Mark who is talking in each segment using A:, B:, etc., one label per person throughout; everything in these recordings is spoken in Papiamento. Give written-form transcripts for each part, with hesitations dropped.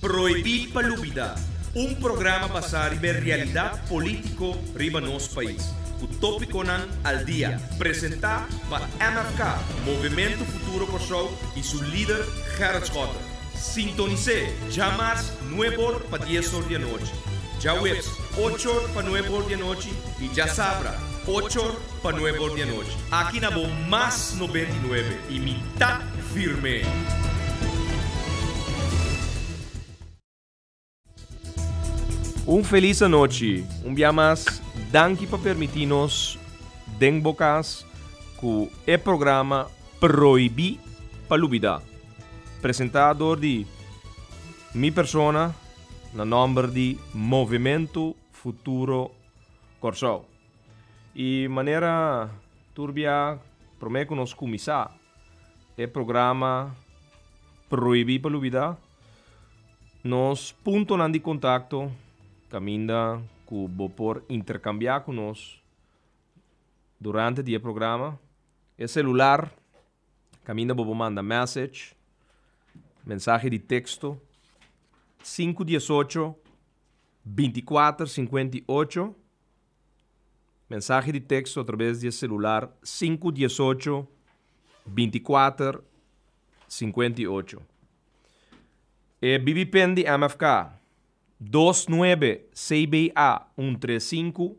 A: Prohibí pa Lubidá, un programa basá riba e realidat polítiko riba nos pais, ku tópikonan al dia, presentá pa MFK, Movementu Futuro Kòrsou, i su lider Gerrit Schotte. Sintonis'é djamars nueb'or pa dies or di anochi, djaweps och'or pa nueb'or di anochi i djasabra och'or pa nueb'or di anochi. Aki na bo Mas 99 i mi ta firme! Un felis anochi, un bia mas danki pa permiti nos den bo kas ku e programa Prohibí pa Lubidá, presentá dor di mi persona na nòmber di Movementu Futuro Kòrsou. I manera tur bia promé ku nos kuminsá e programa Prohibí pa Lubidá, nos puntonan di kontakto kaminda ku bo por interkambiá ku nos durante di e programa, e selular kaminda bo por manda message, mensahe di teksto, sinku diesocho, bintikuater sinkuenta i ocho. Mensahe di teksto atrabes di e selular sinku diesocho bintikuater sinkuenta i ocho. E BBPN di MFK dos nuebe CBA un tres sinku.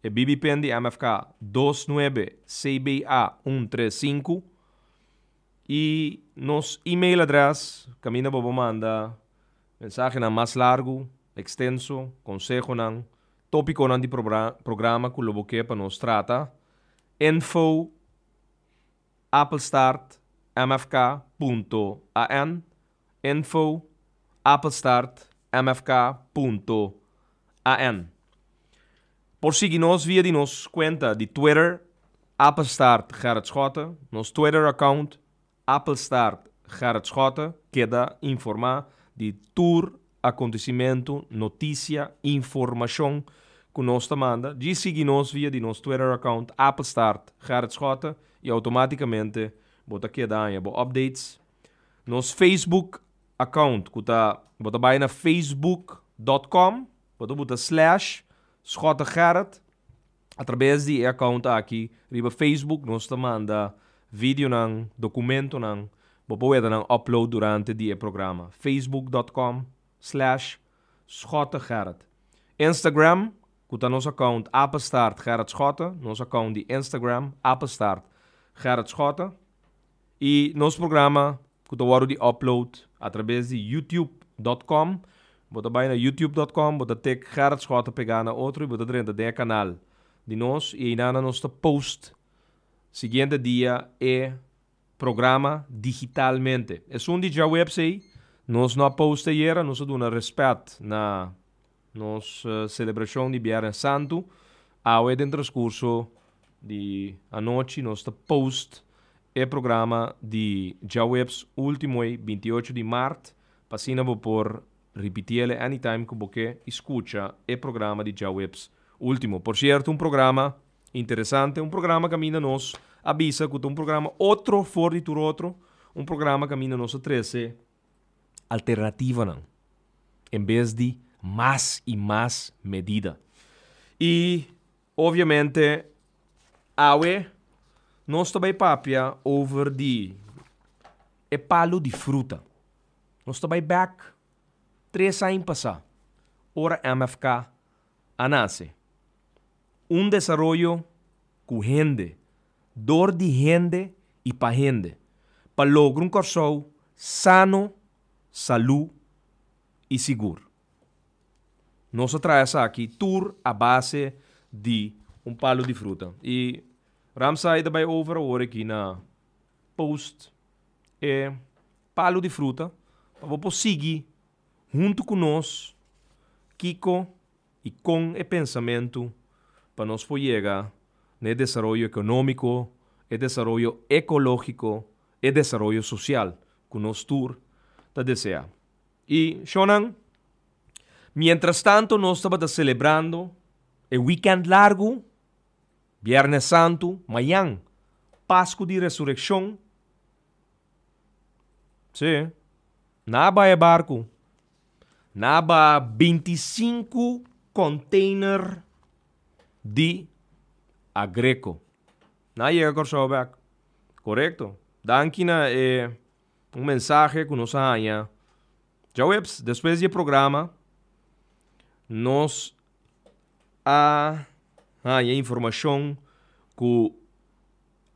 A: E BBPN di MFK dos nuebe CBA un tres sinku. I nos email adres kaminda bo por manda mensahenan mas largu, ekstenso, konsehonan, Tópikonan di programa ku lo bo ke pa nos trata, info apenstaart mfk punto an, info apenstaart mfk punto an. Por sigui nos via di nos kuenta di Twitter, apenstaart Gerrit Schotte, nos Twitter account, Appelstaart Gerrit Schotte keda informá di tur akontesimentu, notisia, informashon ku nos ta manda. Djis sigui nos via di nos Twitter account Appelstaart Gerrit Schotte i outomátikamente bo ta keda haña bo updates. Nos Facebook account ku ta bo ta bai na facebook dot com bo ta buta slash Schotte Gerrit. Atrabes di e account aki riba Facebook nos ta manda videonan, documentonan, bo por weta nan upload durante di e programa. Facebook dot com slash Schotte Gerrit. Instagram, cu ta nos account apenstaart Gerrit Schotte, nos account di Instagram apenstaart Gerrit Schotte. Y nos programa cu ta wordo di upload atrabes di youtube dot com. Bo ta bay na youtube dot com, bo ta tik Gerrit Schotte pega na otro y bo ta drenta den e canal di nos y eynana nos ta post siguiente dia e programa digitalmente. Esun di djaweps ey nos no a post ayera, nos a duna respet na nos celebracion di Biernes Santo. Awe den transcurso di anochi nos ta post e programa di djaweps ultimo ei, 28 di mart, pa asina bo por ripitiele anytime ku bo ke i skucha e programa di djaweps ultimo. Por sierto un programa interesante, un programa kaminda nos a bisa ku ta un programa otro for di tur otro, un programa kaminda nos a trese alternativanan en bes di mas i mas medida. I Obviamente awe nos ta bay papia over di e palo di fruta. Nos ta bay back tres aña pasa ora MFK a nace. Un desaroyo cu hende, door di hende y pa hende, pa logra un Corsou sano, salu y sigur. Nos a traha esaki tur a base di un palu di fruta. I Ramsay ta bai over awor aki na post e palu di fruta pa bo por sigui huntu ku nos kiko i kon e pensamentu pa nos por yega na e desaroyo ekonómiko, e desaroyo ekológiko, e desaroyo sosial ku nos tur ta deseá. I shonnan, mientras tanto nos tabata celebrando e weekend largu, Biernes Santu, mañan, Pascu di Resureccion, sí, nan a bai e barcu. Nan a baha 25 container di Aggreko. Nan a yega Kòrsou bèk. Korekto. Danki na e un mensahe ku nos a haña djaweps despues di e programa nos a haña informashon ku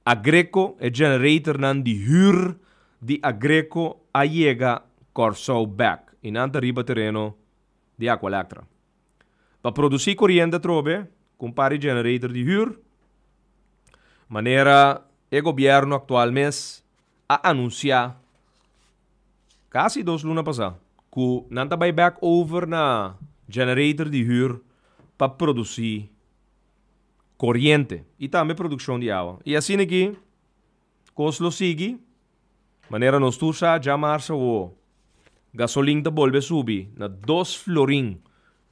A: Aggreko, e generatornan di hür di Aggreko a yega Kòrsou bèk i nan ta riba tereno di Aqualectra. Pa produsí koriente atrobe ku un par di generator di hür, manera e gobièrnu aktual mes a anunsiá kasi dos luna pasá ku nan ta bai bèk over na generator di hür pa produsí koriente i tambe produkshon di awa. I asina ki kos lo sigui, manera nos tur sa djamarsa awo gasolin ta bolbe subi na dos florin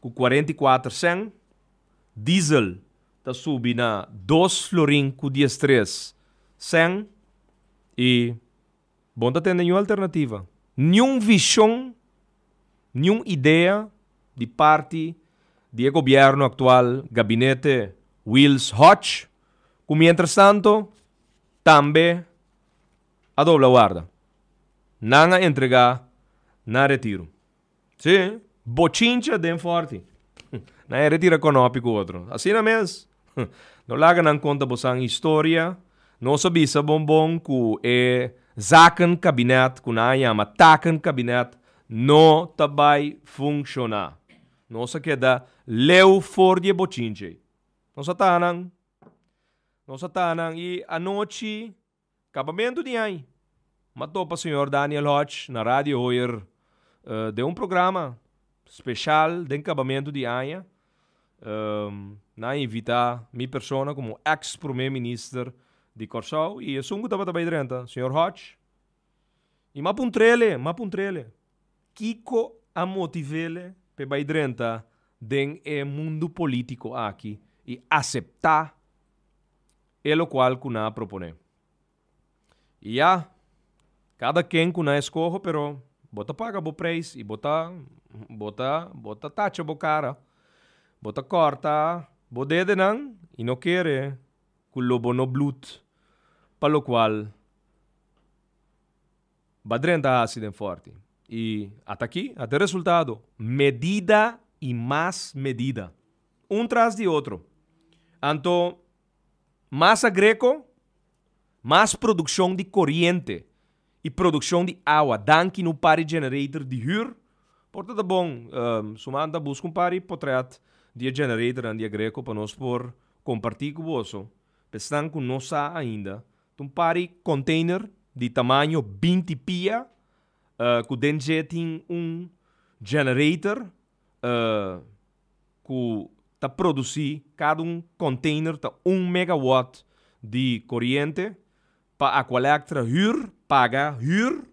A: ku 44 sèn, diesel ta subi na dos florin ku 13 sèn i bo no ta tende niun alternativa, niun vishon, niun idea di parti di e gobièrnu aktual, gabinete Wiels Hodge, ku mientrastanto tambe a dobla warda. Nan a entregá nan retiru. Sí, bochincha den fòrti. Nan a retira kònòpi ku otro. Asina mes. No laga nan konta bosan historia. Nos a bisa bon bon ku e zakenkabinet ku nan a yama takenkabinet no ta bai funshoná. Nos a keda leu for di e bochincha ei. Nos a taha nan. Nos a taha nan i anochi Kabamentu di aña, m'a topa señor Daniel Hodge na Radio Hoyer den un programa special den kabamentu di aña. Nan a invita mi persona como ex prome minister di Kòrsou i esun ku tabata bai drenta, señor Hodge. I m'a puntr'ele, m'a puntr'ele, kiko a motiv'ele p'e bai drenta den e mundu politico aki i aseptá e locual cu nan a propone. Y ya, cada ken cu nan escoho pero bo ta paga bo prijs y bo ta bo ta bo ta tacha bo cara, bo ta corta bo dedenan y no kere cu lo bo no bloed pa locual ba drenta haci den forti. Y ata aki, ata e resultado, medida y mas medida, un tras di otro. Anto Mas agreko, mas produkshon di koriente i produkshon di awa danki na un par di generator di hür. Por ta ta bon, suma anta buska un par di potret di e generatornan di agreko pa nos por kompartí ku boso. Pa esnan ku no sa ainda, ta un par di container di tamaño 20 pia ku den dje tin un generator ku ta produsí kada un container ta un megawatt di koriente pa Aqualectra hür, paga hür,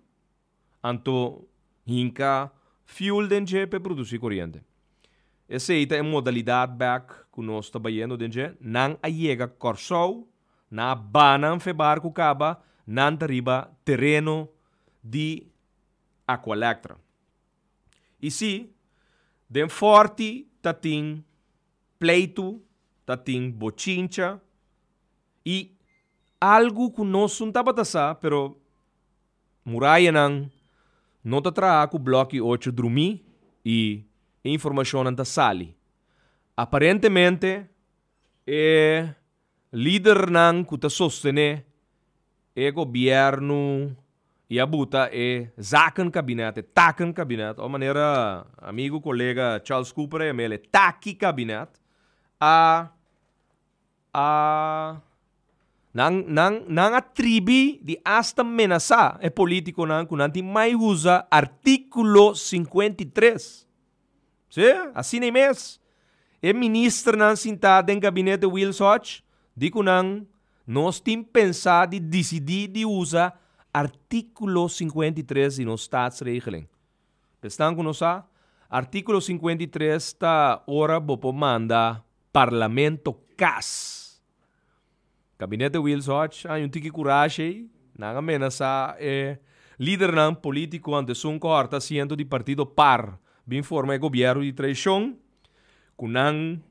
A: anto hinka fuel den dje pa e produsí koriente. Esei ta e modalidat bèk ku nos ta bayendo den dje. Nan a yega Kòrsou, nan a baha nan fe barku kaba, nan ta riba tereno di Aqualectra. I sí, den fòrti ta tin pleitu, ta tin bochincha i algu ku nos un tabata sa, pero murayanan no ta traha ku blòki ocho drumí i e informashonnan ta sali. Aparentemente e lidernan ku ta sostené e gobièrnu i a buta e zakenkabinet, e takenkabinet, òf manera amigu kolega Charles Cooper a yam'el e taki-kabinet, a a nan nan nan a tribi di asta menasá e polítikonan ku nan tin mai usa artíkulo 53. Sí, asina ei mes. E ministernan sintá den gabinete Wiels Hodge di ku nan nos tin pensá di disidí di usa artíkulo 53 di nos Staatsregeling. Pa esnan ku no sa, artíkulo 53 ta ora bo por manda Parlamento kas. Gabinete Wiels Hodge haña un tiki kurashi ei, nan a menasá e lidernan polítiko ante esun ku hòrta asiento di partido par. bin forma e gobièrnu di traishon ku nan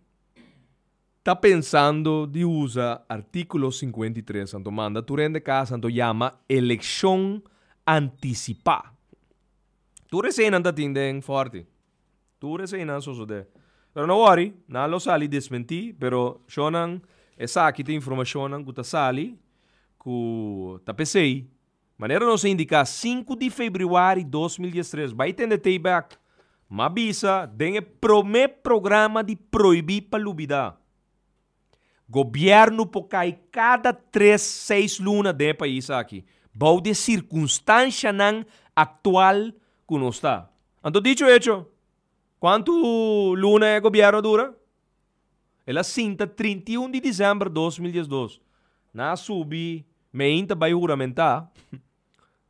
A: ta pensando di usa artíkulo 53 anto manda tur hende kas anto yama elekshon antisipá. Tur eseinan ta tin den Fòrti. Tur eseinan sosodé. Pero no wòri, nan lo sali desmentí, pero shonnan esaki ta informashonnan ku ta sali ku ta p'esei. Manera nos a indiká sinku di febrüari 2013, bai tende tei bèk, m'a bisa den e promé programa di Prohibí pa Lubidá, Gobièrnu por kai kada tres seis luna den e pais aki, bou di e sirkunstanshanan aktual ku nos ta. Anto dicho hecho, kuantu luna e gobièrnu a dura? El a sinta 31 di desèmber 2012. Nan a subi meinta bai huramentá,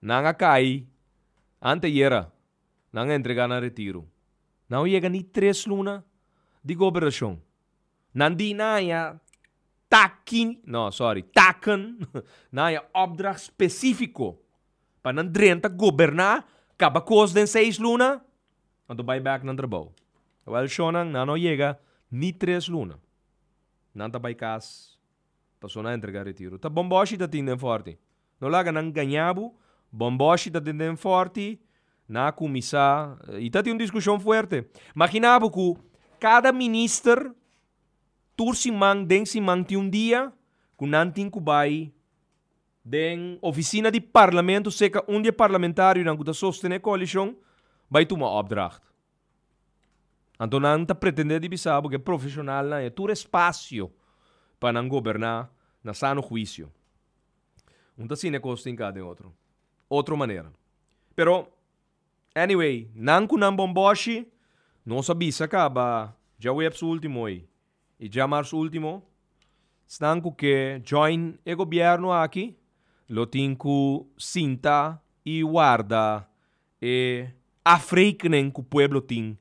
A: nan a kai anteyera, nan a entregá nan retiru. Nan a yega ni tres luna di gobernashon. Nan di nan haña taki, no sorry, taken, nan haña opdracht spesífiko pa nan drenta goberná, kaba kos den seis luna, anto bai bèk nan trabou. Wèl shonnan, nan no yega ni tres luna. Nan ta bai kas pasobra nan a entregá retiru. Ta bòmbòshi ta tin den Fòrti. No laga nan gaña bo, bòmbòshi ta tin den Fòrti, nan a kuminsá i ta tin un diskushon fuerte. Maginá bo ku kada minister tur siman den siman tin un dia ku nan tin ku bai den ofisina di parlamento seka un di e parlamentarionan ku ta sostené koalishon bai tuma opdracht. Anto nan ta pretendé di bisa bo ku e profeshonalnan e tur espasio pa nan goberná na sano huisio. Un ta asina e kos tin ka den otro otro manera. Pero anyway, nan ku nan bòmbòshi nos a bisa kaba djaweps último ei i djamars último, esnan ku ke join e gobièrnu aki lo tin ku sinta i warda e afrekening ku pueblo tin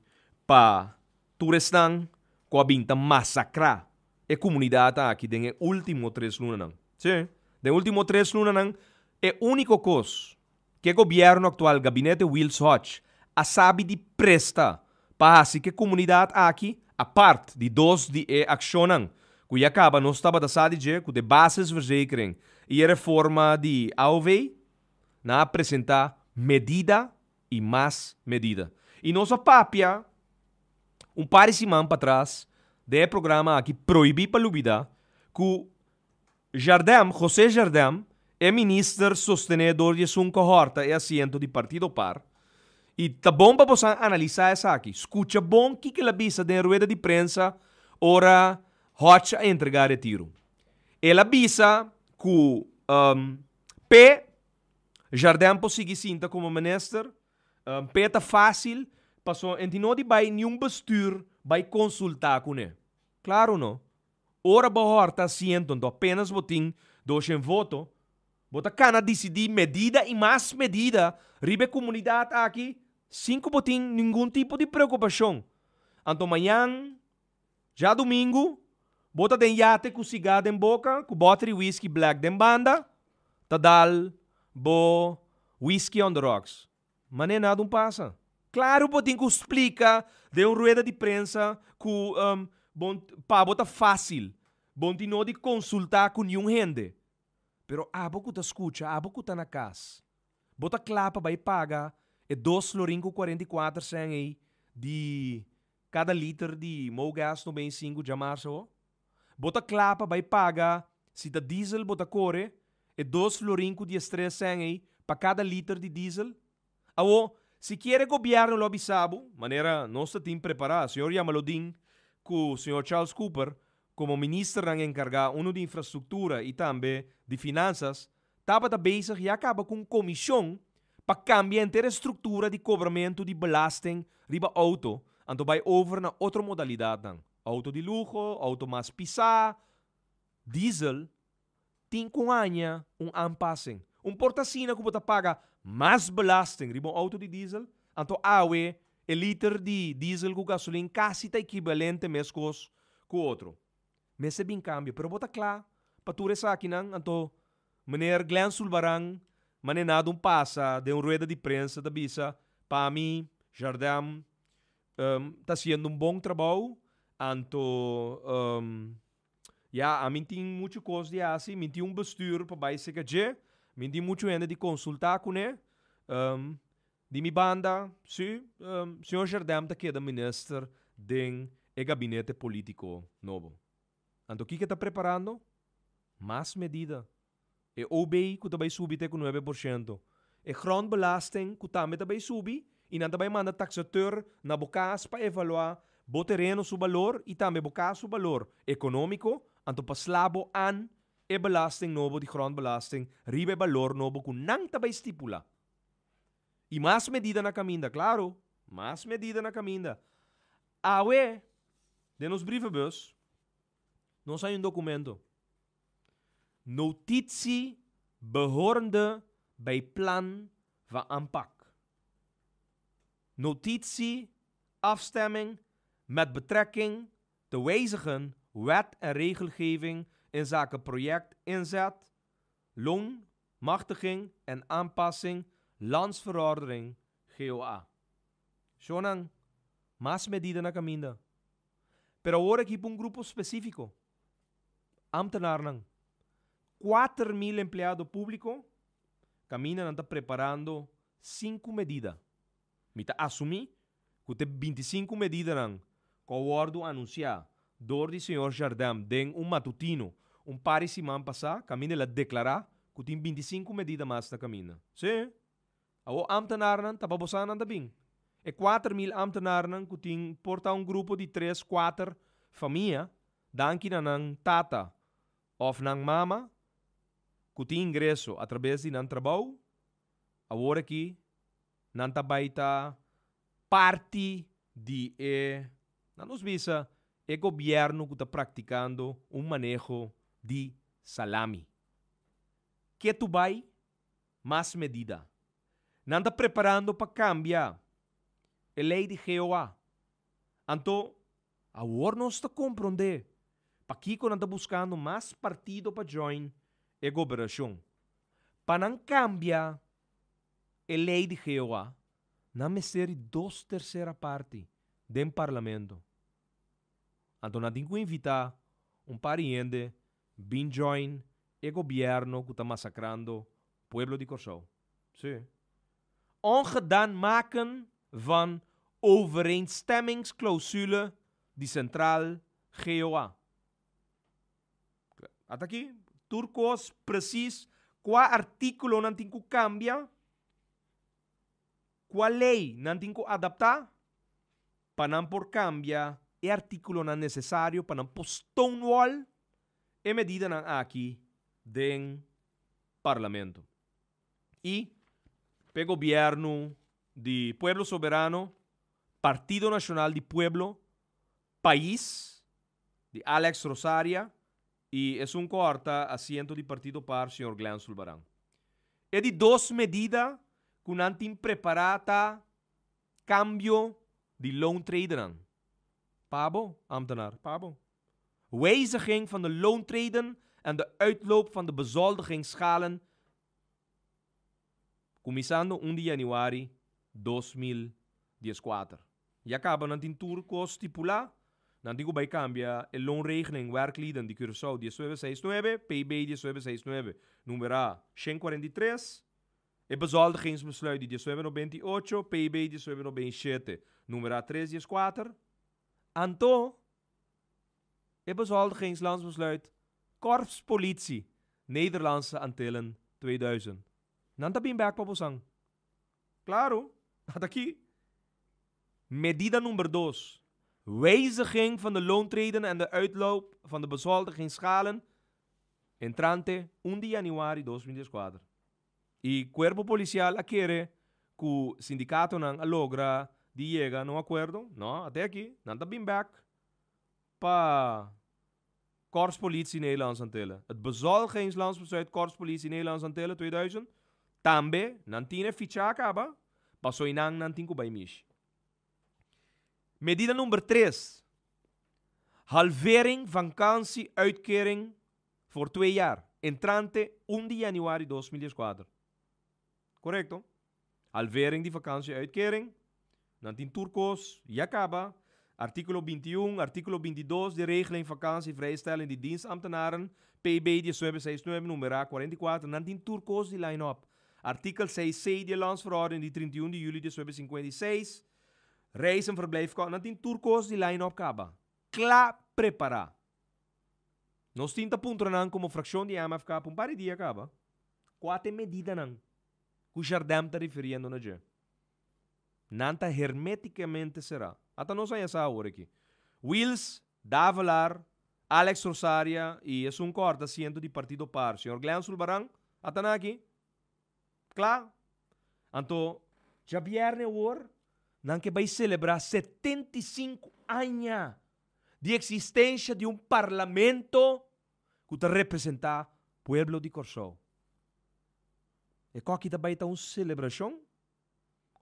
A: pa tur esnan ku a bin ta masakrá e komunidat aki den e último tres lunanan. Sí, den e último tres lunanan e úniko kos ku e gobièrnu aktual, gabinete Wiels Hodge, a sabi di presta pa hasi ku e komunidat aki, apart di dos di e akshonnan ku ya kaba nos tabata sa di dje, ku ta e basisverzekering i e reforma di aov, Nan a presentá medida i mas medida. I nos a papia un par di siman patras den e programa aki Prohibí pa Lubidá ku Jardem, José Jardem, e minister sostené dor di esun kohorta e asiento di Partido par. I ta bon pa bosan analisá esaki. Skucha bon kiko el a bisa den rueda di prensa ora Hodge a entregá retiru. El a bisa ku P'e, Jardin por sigui sinta komo minister. P'e ta fásil, pasobra e no di bai niun bestuur bai konsultá kuné. Klaro no. Ora bo hòrta asiento anto apenas bo tin doshen voto, bo ta kana disidí medida i mas medida riba e komunidat aki sin ku bo tin ningun tipo di preokupashon. Anto mañan Djadumingu, bo ta den yate ku sigá den boka, ku bòter di whisky black den banda, ta dal bo whisky on the rocks. Manera nada un pasa. Klaru bo tin ku splika den un rueda di prensa ku bon pa bo ta fásil, bon tin no di konsultá ku niun hende. Pero abo ku ta skucha, abo ku ta na kas, bo ta kla pa bai paga e dos florin ku 44 sèn ei di Kada liter di Mogas 95 djamarsa ho. Bo ta kla pa bai paga si ta diesel bo ta kore e dos florin ku 13 sèn ei pa kada liter di diesel? Awo, si kier e gobièrnu lo a bisa bo, manera nos ta tin prepará, señor Jamalodin ku señor Charles Cooper komo ministernan enkargá unu di infrastruktura i tambe di finansas, tabata bezig ya kaba ku un komishon pa kambia henter e struktura di kobramentu di belasting riba outo, anto bai over na otro modalidatnan, outo di luho, outo mas pisá, diesel, tin ku haña un aanpassing. Un por ta asina ku bo ta paga mas belasting riba un outo di diesel, anto awe e liter di diesel ku gasolin kasi ta ekibalente meskos ku otro. Mester bin kambio, pero bo ta kla pa tur esakinan? Anto meneer Glenn Sulvaran mane nada un pasa den un rueda di prensa ta bisa, Pa mi, Jardem, Ta haciendo un bon trabou, anto ya, ami tin mucho cos di haci, mi tin un bestuur pa bay seca dje, mi tin mucho hende di consulta cune. Di mi banda, si, señor Jardem ta keda minister den e gabinete politico nobo. Anto kiko e ta preparando? Mas medida. E OB ku ta bai subi te ku 9%. E grondbelasting ku tambe ta bai subi i nan ta bai manda taxateur na bo kas pa evaluá bo tereno su balor i tambe bo kas su balor ekonómiko, anto pa sla bo an e belasting nobo di grondbelasting riba e balor nobo ku nan ta bai stipulá. I mas medida na kaminda, klaro, mas medida na kaminda. Awe, den nos brievenbus, nos haña un dokumento. Notitie behorende bij plan van aanpak. Notitie afstemming met betrekking te wijzigen wet en regelgeving inzake project inzet, loon, machtiging en aanpassing landsverordening GOA. Shonnan, mas medida na kaminda. Pero awor aki pa un grupo spesífiko. Ambtenaarnan. 4000 empleado públiko, kaminda nan ta preparando sinku medida. Mi ta asumí ku te 25 medidanan ku a wòrdu anunsiá dor di señor Jardem den un matutino un par di siman pasá, kaminda el a deklará ku tin 25 medida mas na kaminda. Sí. Awor ambtenaarnan ta pa bosanan ta bin. E 4000 ambtenaarnan ku tin por ta un grupo di tres, kuater famia, danki na nan tata òf nan mama ku tin ingreso atrabes di nan trabou, awor aki nan ta bai ta parti di e, nan nos bisa, e gobièrnu ku ta praktikando un maneho di salami. Ketu bai mas medida. Nan ta preparando pa kambia e lei di GOA. Anto, awor nos ta komprondé pakiko nan ta buskando mas partido pa join e gobernashon. Pa nan kambia e lei di GOA, nan mester di dos tersera parti den parlamento. Anto nan tin ku invitá un par di hende bin join e gobierno ku ta masakrando pueblo di Kòrsou. Sí. Ongedaan maken van overeenstemmingsclausule di Centraal GOA. Ata aki, tur kos precies kua artíkulonan tin ku kambia, kua lei nan tin ku adaptá pa nan por kambia e artíkulonan nesesario pa nan por stonewall e medidanan aki den Parlamento. I p'e gobièrnu di Pueblo Soberano, Partido Nashonal di Pueblo, Pais, di Alex Rosaria i esun ku horta asiento di Partido par, señor Glenn Sulbaran. E di dos medida ku nan tin prepará ta kambio di loontredernan. Pa bo, ambtenaar, pa bo. Wijziging van de loontreden en de uitloop van de bezoldigingsschalen kuminsando 1 di januari 2014. Ya kaba nan tin tur kos stipulá, nan tin ku bai kambia e loonregeling werklieden di Curaçao 1969, PB 1969, numera 143, e bezoldigingsbesluit di 1998, PB 1997, numera 314. Anto, e bezoldigingslandsbesluit Korpspolitie Nederlandse Antillen 2000. Nan ta bin bek pa bosan. Klaro, ata aki. Medida number dos. Wijziging van de loontreden en de uitloop van de bezoldigingsschalen entrante 1 di januari 2014. E Cuerpo Policial a kere ku sindikatonan a logra di yega na un akuerdo? No, ate aki nan ta bin bek pa Korpspolitie Nederlandse Antillen. Het Bezoldigingslandsbesluit Korpspolitie Nederlandse Antillen 2000 tambe nan tin e ficha kaba, paso einan nan tin ku bai mishi. Medida number tres, Halvering vakantie-uitkering voor twee jaar, entrante 1 di januari 2014. Korekto? Halvering di vakantie-uitkering. Nan tin tur kos ya kaba. Artíkulo 21, artíkulo 22 di Regeling Vakantie Vrijstelling di Dienstambtenaren, PB 1969, numerá 44, nan tin tur kos di line up. Artikel 6C di e Landsverordening di 31 di juli 1956, Reis en verblijfkosten, nan tin tur kos di line up kaba. Kla prepará. Nos tin ta puntra nan komo frakshon di MFK pa un par di dia kaba, kua ta e medidanan ku Jardem ta refiriendo na dje. Nan ta herméticamente será. Ata nos haña sa awor aki. Wiels, Davelaar, Alex Rosaria y esun cu a asiento di partido par, señor Glenn Sulbaran, ata nan aki. Kla? Anto, djabièrnè awor, nan ke bai selebrá 75 aña di eksistensia di un parlamento ku ta representá pueblo di Kòrsou. E kòki ta bai ta un selebrashon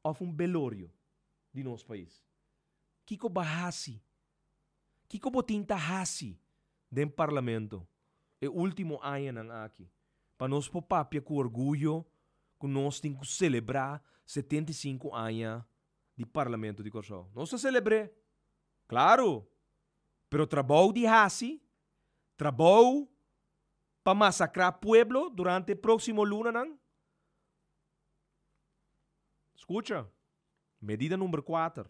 A: òf un belorio di nos pais? Kiko bo a hasi? Kiko bo tin ta hasi den parlamento e último añanan aki pa nos por papia ku orguyo ku nos tin ku selebrá 75 aña di Parlamento di Kòrsou? Nos ta selebr'é, klaru, pero trabou di hasi, trabou pa masakrá pueblo durante e próksimo lunanan? Skucha, medida number kuater.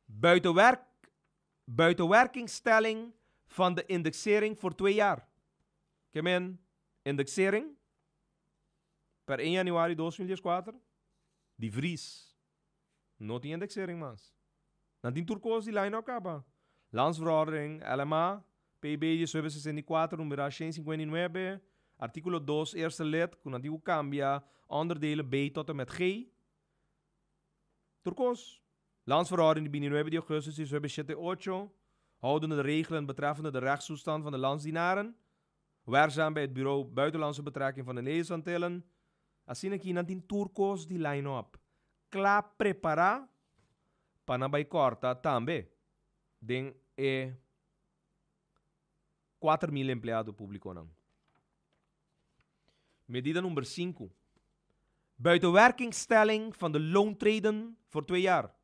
A: Buitenwerk, buitenwerkingstelling van de indexering voor twee jaar. Ke men indexering per 1 januari 2014 di vries. No tin indexering mas. Nan tin tur kos di line a kaba. Landsverordening, LMA, PB 1964, numero 159, artíkulo 2, eerste lid, ku nan tin ku kambia onderdelen B tot en met G. Tur kos. Landsverordening di 29 di augustus 1978, houdende de regelen betreffende de rechtstoestand van de landsdienaren, werkzaam bij het Bureau Buitenlandse Betrekking van de Nederlandse Antillen. Asina aki nan tin tur kos di line up. Kla prepará pa nan bai kòrta tambe den e 4000 empleado públikonan. Medida number 5. Buitenwerkingstelling van de loontreden voor 2 jaar.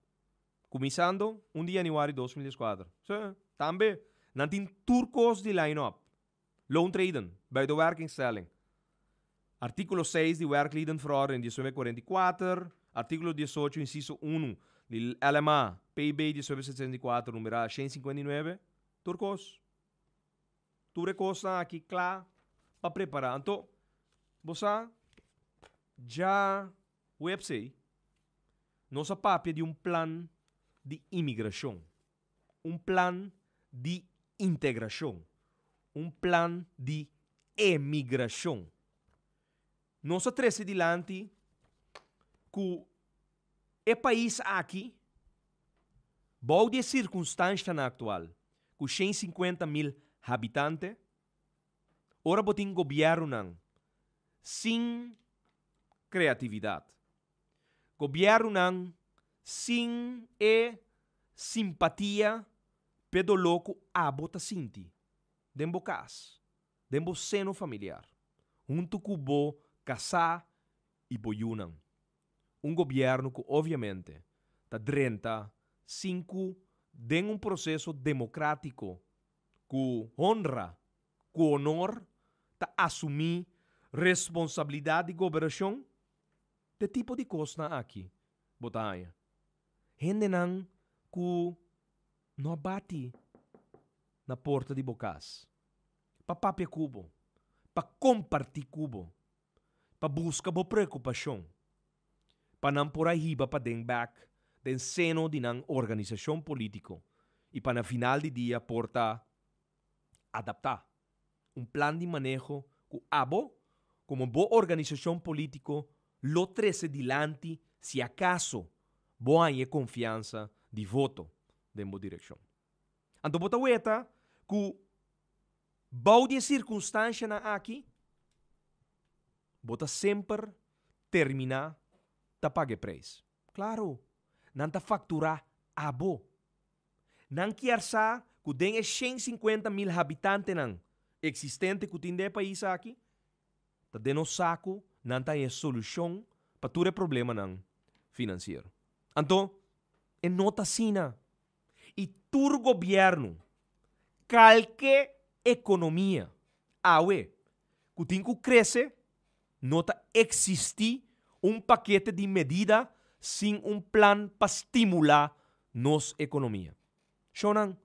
A: Kuminsando 1 di januari 2004. So, tambe nan tin tur kos di line up. Loontreden, buitenwerkingstelling. Artíkulo 6 di Werkliedenverordening 1944, artíkulo 18, inciso 1 di LMA PB 1964, numerá 159, tur kos. Tur e kosnan aki kla pa prepará. Anto, bo sa, djaweps ei, nos a papia di un plan di imigrashon, un plan di integrashon, un plan di emigrashon. Nos a trese dilanti ku e pais aki, bou di e sirkunstanshanan aktual, ku 150 mil habitante, ora bo tin gobièrnunan sin kreatividat, gobièrnunan sin e simpatia p'e doló ku abo ta sinti den bo kas, den bo seno familiar, huntu ku bo kasá i bo yunan. Un gobièrnu ku obviamente ta drenta sin ku den un proseso demokratiko ku honra, ku honor ta asumí responsabilidat di gobernashon, te tipo di kosnan aki bo ta haña. Hendenan ku no a bati na porta di bo kas pa papia ku bo, pa kompartí ku bo, pa buska bo preokupashon, pa nan por a hiba paden bèk den seno di nan organisashon polítiko i pa na final di dia por ta adaptá un plan di maneho ku abo komo bo organisashon polítiko lo trese dilanti si akaso bo haña e konfiansa di voto den bo direkshon. Anto bo ta weta ku bou di e sirkunstanshanan aki bo ta semper terminá ta paga e preis. Klaru, nan ta fakturá abo. Nan kier sa ku den e 150 mil habitantenan eksistente ku tin den e pais aki, ta den nos saku nan ta haña e solushon. pa tur e problemanan finansiero. Anto, e no ta asina. I tur gobièrnu, kalke ekonomia awe ku tin ku krese, no ta eksistí un pakete di medida sin un plan pa stimulá nos ekonomia. Shownan,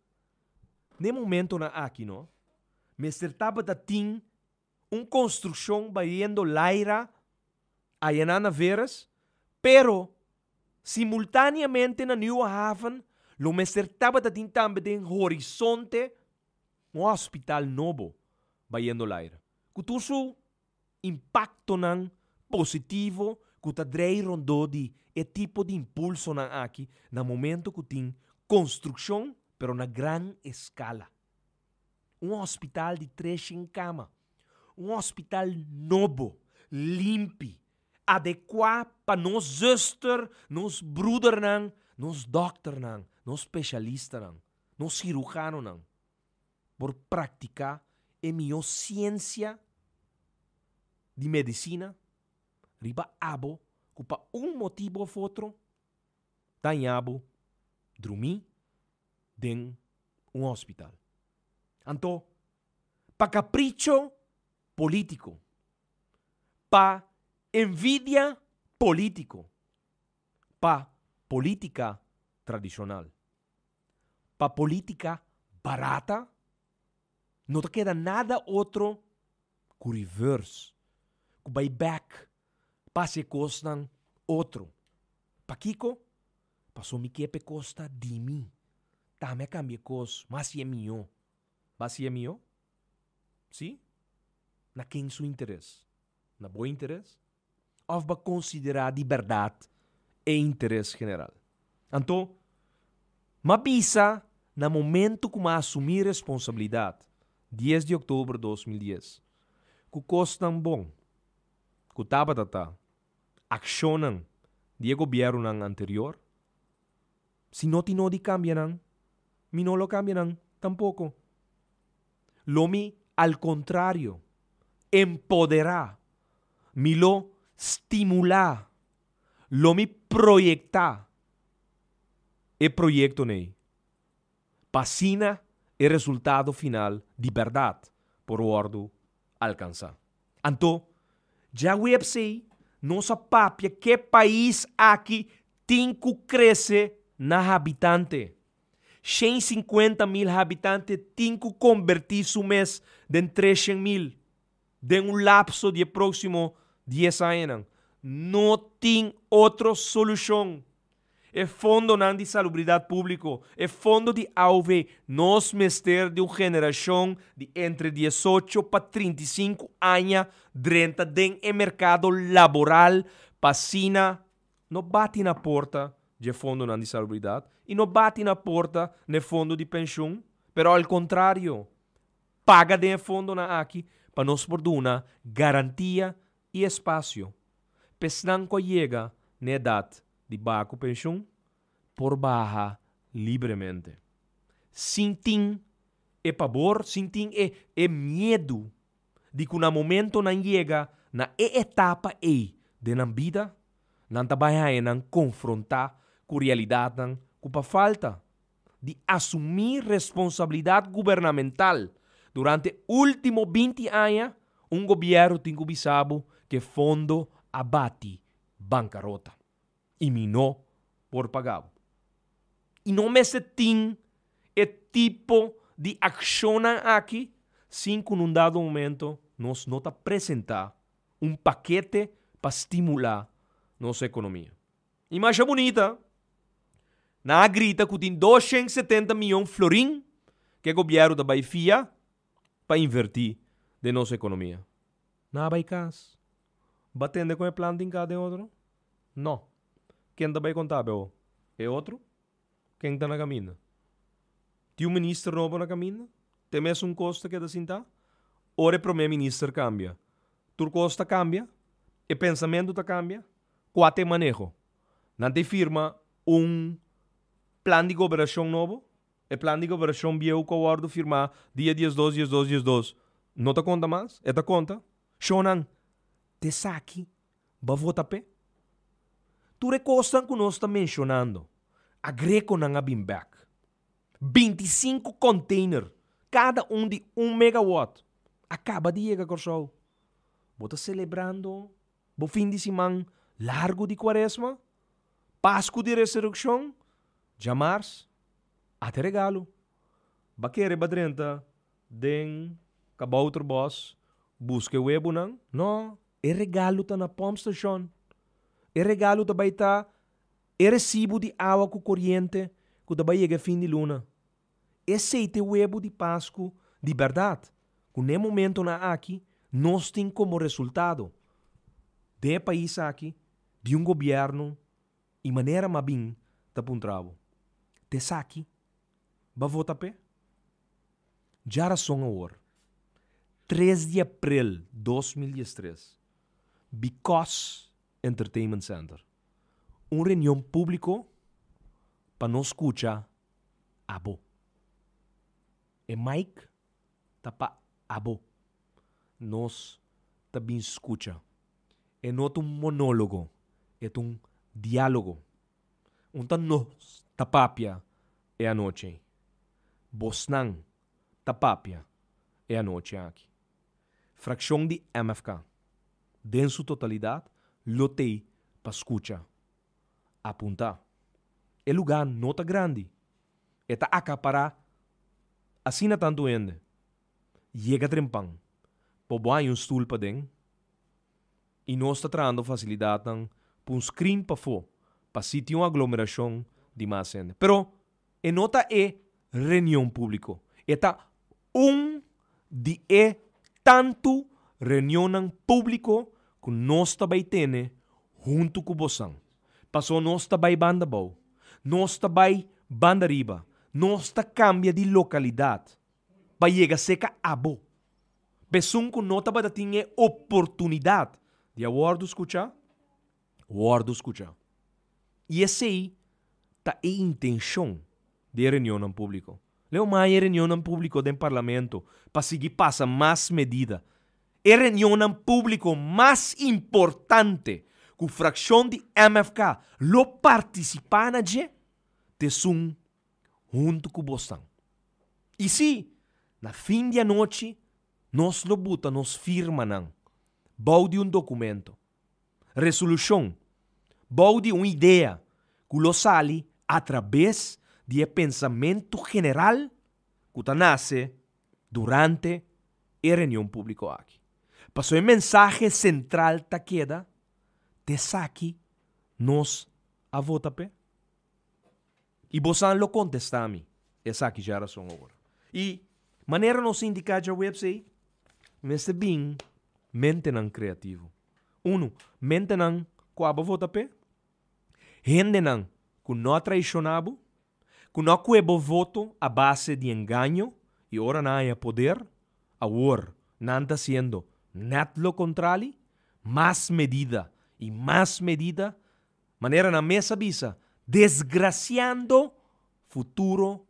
A: n'e momentonan aki no mester tabata tin un konstrukshon bayendo laira ayanan na Veres, pero simultaneamente na Nieuwe Haven lo mester tabata tin tambe den horizonte un hospital nobo bayendo laira, ku tur su impaktonan positivo ku ta drei rondó di e tipo di impulsonan aki na momento ku tin konstrukshon pero na gran eskala. Un hospital di treshen kama, un hospital nobo, limpi, adekuá pa nos zuster, nos brudernan, nos dòkternan, nos spesialistanan, nos sirujanonan por praktiká e mihó siensia di medisina riba abo ku pa un motibu òf otro ta haña bo drumí den un hospital. Anto, pa kapricho polítiko, pa envidia polítiko, pa polítika tradishonal, pa polítika barata, no ta keda nada otro ku reverse, ku bai bèk pa hasi e kosnan otro. Pakiko? Paso mi ke p'e kos ta di mi. Tambe a kambia e kos, mas si e mihó. Ba si e mihó? Sí? Na ken su interes? Na bo interes? Òf bo a konsiderá di bèrdat e interes general? Anto, m'a bisa na momento ku m'a asumí responsabilidat, dies di òktober 2010, ku kosnan bon ku tabata ta akshonnan di e gobièrnunan anterior, si no tin no di kambia nan, mi no lo kambia nan tampoko. Lo mi al kontrario empoderá, mi lo stimulá, lo mi proyektá e proyektonan ei pa asina e resultado final di bèrdat por wòrdu alkansá. Anto, djaweps ei nos a papia ke pais aki tin ku krese na habitante. 150 mil habitante tin ku kombertí su mes den 300 mil den un lapso di e próksimo dies añanan. No tin otro solushon. E fondonan di salubridat públiko, e fondo di aov, nos mester di un generashon di entre 18 pa 35 aña drenta den e merkado laboral pa asina no bati na porta dje fondonan di salubridat i no bati na porta n'e fondo di penshun, pero al kontrario, paga den e fondonan aki pa nos por duna garantia i espasio p'esnan ku a yega n'e edat di baha ku penshun por baha libremente, sin tin e pabor, sin tin e e miedu di ku na momento nan yega na e etapa ei den nan bida, nan ta bai haña nan konfrontá ku realidatnan ku pa falta di asumí responsabilidat gubernamental durante último 20 aña, un gobièrnu tin ku bisa bo ku e fondo a bati bankarota i mi no por paga bo. I no mester tin e tipo di akshonnan aki sin ku nun dado momento nos no ta presentá un pakete pa stimulá nos ekonomia. I masha bunita, nan a grita ku tin 270 mion florin ku e gobièrnu ta bai fia pa invertí den nos ekonomia. Nan a bai kas. Bo a tende kon e plan tin ka den otro? No. Ken ta bai konta bo awor? E otro? Ken ta na kaminda? Tin un minister nobo na kaminda? Te mesun kos ta keda sintá? Ora e promé minister kambia, tur kos ta kambia? E pensamentu ta kambia? Kua ta e maneho? Nan ta firma un plan di goberashon nobo? E plan di goberashon bieu ku a wòrdu firmá dia 12 12 12 no ta konta mas? E ta konta? Shownan, t'esaki bo a vota p'e? Tur e kosnan ku nos ta menshonando, Agrekonan a bin bèk. 25 container, kada un di un megawatt, a kaba di yega Kòrsou. Bo ta selebrando bo fin di siman largu di Kuaresma? Pasku di Resurekshon? Djamars, ata e regalo. Ba kere ba drenta den kabouterbos buska e webunan? No, e regalo ta na pompstation. E regalo ta bai ta e resibu di awa ku koriente ku ta bai yega e fin di luna. Esei ta e webu di Pasku di bèrdat ku na e momentonan aki nos tin komo resultado den e pais aki di un gobièrnu i manera m'a bin ta puntra bo, Ta esaki bo a vota p'e? Djarason awor, tres di aprel 2013, Because Entertainment Center, un reunion públiko pa nos skucha abo. E mic ta pa abo. Nos ta bin skucha. E no ta un monólogo, e ta un diálogo. Un ta nos ta papia e anochi ei. Bosnan ta papia e anochi aki. Frakshon di MFK den su totalidat lo t'ei pa skucha. Apuntá. E lugá no ta grandi. E ta akapará asina tantu hende. Yega trempan. Por bo haña un stul paden. I nos ta trahando fasilidatnan pa un screen pafó pa si tin un aglomerashon di mas hende. Pero e no ta e reunion públiko. E ta un di e tantu reunionnan públiko ku nos ta bai tene huntu ku bosan. Pasobra nos ta bai banda abou, nos ta bai banda riba, nos ta kambia di lokalidat pa yega seka abo. P'esun ku no tabata tin e oportunidat di a wòrdu skuchá, wòrdu skuchá. I esei ta e intenshon di e reunionnan públiko. Leo mai e reunionnan públiko den Parlamento pa sigui pasa mas medida. E reunionnan públiko mas importante ku frakshon di MFK lo partisipá na dje ta esun huntu ku bosnan. I sí, na fin di anochi nos lo buta nos firmanan bou di un dokumento, resolushon, bou di un idea ku lo sali atrabes di e pensamentu general ku ta nase durante e reunion públiko aki. Pasobra e mensahe sentral ta keda, T'esaki nos a vota p'e. I bosan lo kontestá mi, Esaki dja rason awor. I manera nos indiká djaweps ei, mester bin mentenan kreativo. Unu, mentenan ku abo vota p'e, hendenan ku no a traishoná bo, ku no a kue bo voto a base di engaño i ora nan haña poder, awor nan ta hasiendo nèt lo kontrali, mas medida i mas medida Manera nan mes a bisa, desgrasiando futuro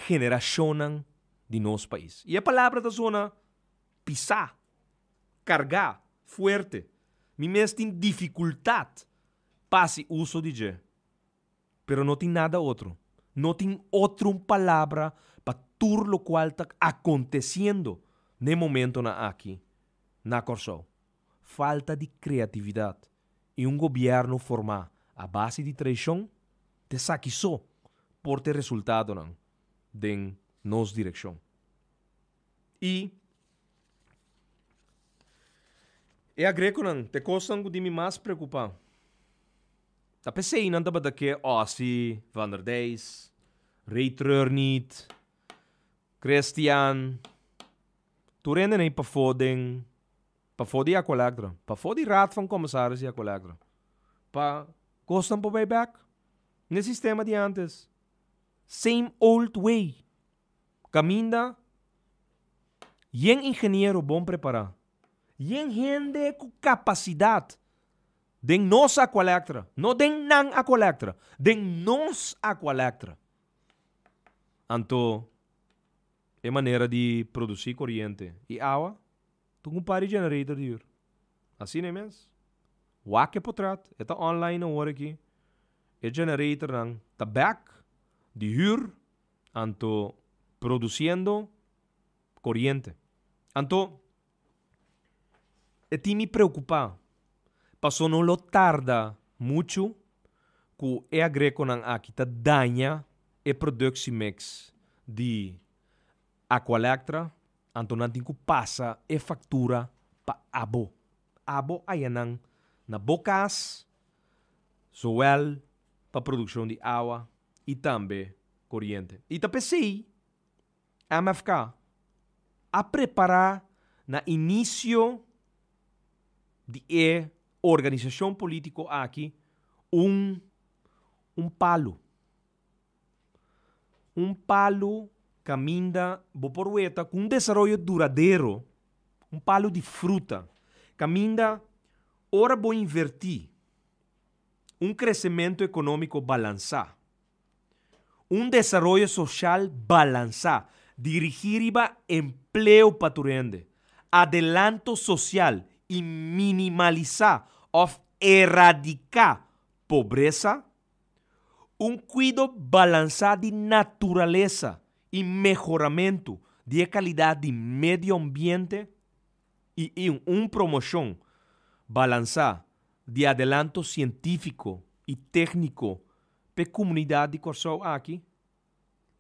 A: generashonnan di nos pais. I e palabra ta sona pisá, kargá, fuerte. Mi mes tin difikultat pa hasi uso di dje. Pero no tin nada otro. No tin otro un palabra pa tur lokual ta akontesiendo n'e momentonan aki na Kòrsou. Falta di kreatividat i un gobièrnu formá a base di traishon, ta esaki so por ta e resultadonan den nos direkshon. I e agrekonan ta e kosnan ku tin mi mas preokupá. Ta p'esei nan tabata ke Ossie van der Dijs, Ray Treurniet, Christian, tur hende nei pafó den Pafó di Aqualectra, pafó di Raad van Commissaris di Aqualectra, pa kosnan por bai bek n'e sistema di antes. Same old way. Kaminda yen ingeniero bon prepará, yen hende ku kapasidat den nos Aqualectra, no den nan Aqualectra, den nos Aqualectra. Anto e manera di produsí koriente i awa Ta un par di generator di hür. Asina e mes. Wak e potret, e ta online awor aki. E generatornan ta bèk di hür anto produsiendo koriente. Anto e tin mi preokupá paso no lo tarda muchu ku e agrekonan aki ta daña e productiemix di Aqualectra, anto nan tin ku pasa e faktura pa abo. Abo haya nan na bo kas, zowel pa produkshon di awa i tambe koriente. I ta p'esei MFK a prepará na inisio di e organisashon polítiko aki un un palu. Un palu kaminda bo por weta ku un desaroyo duradero, un palu di fruta, kaminda ora bo invertí un kresementu ekonómiko balansá, un desaroyo soshal balansá, dirigí riba empleo pa tur hende, adelanto sosial i minimalisá òf eradiká pobresa, Un kuido balansá di naturalesa i mehoramentu di e kalidat di medio ambiente i un promoshon balansá di adelanto sientífiko i tékniko p'e komunidat di Kòrsou aki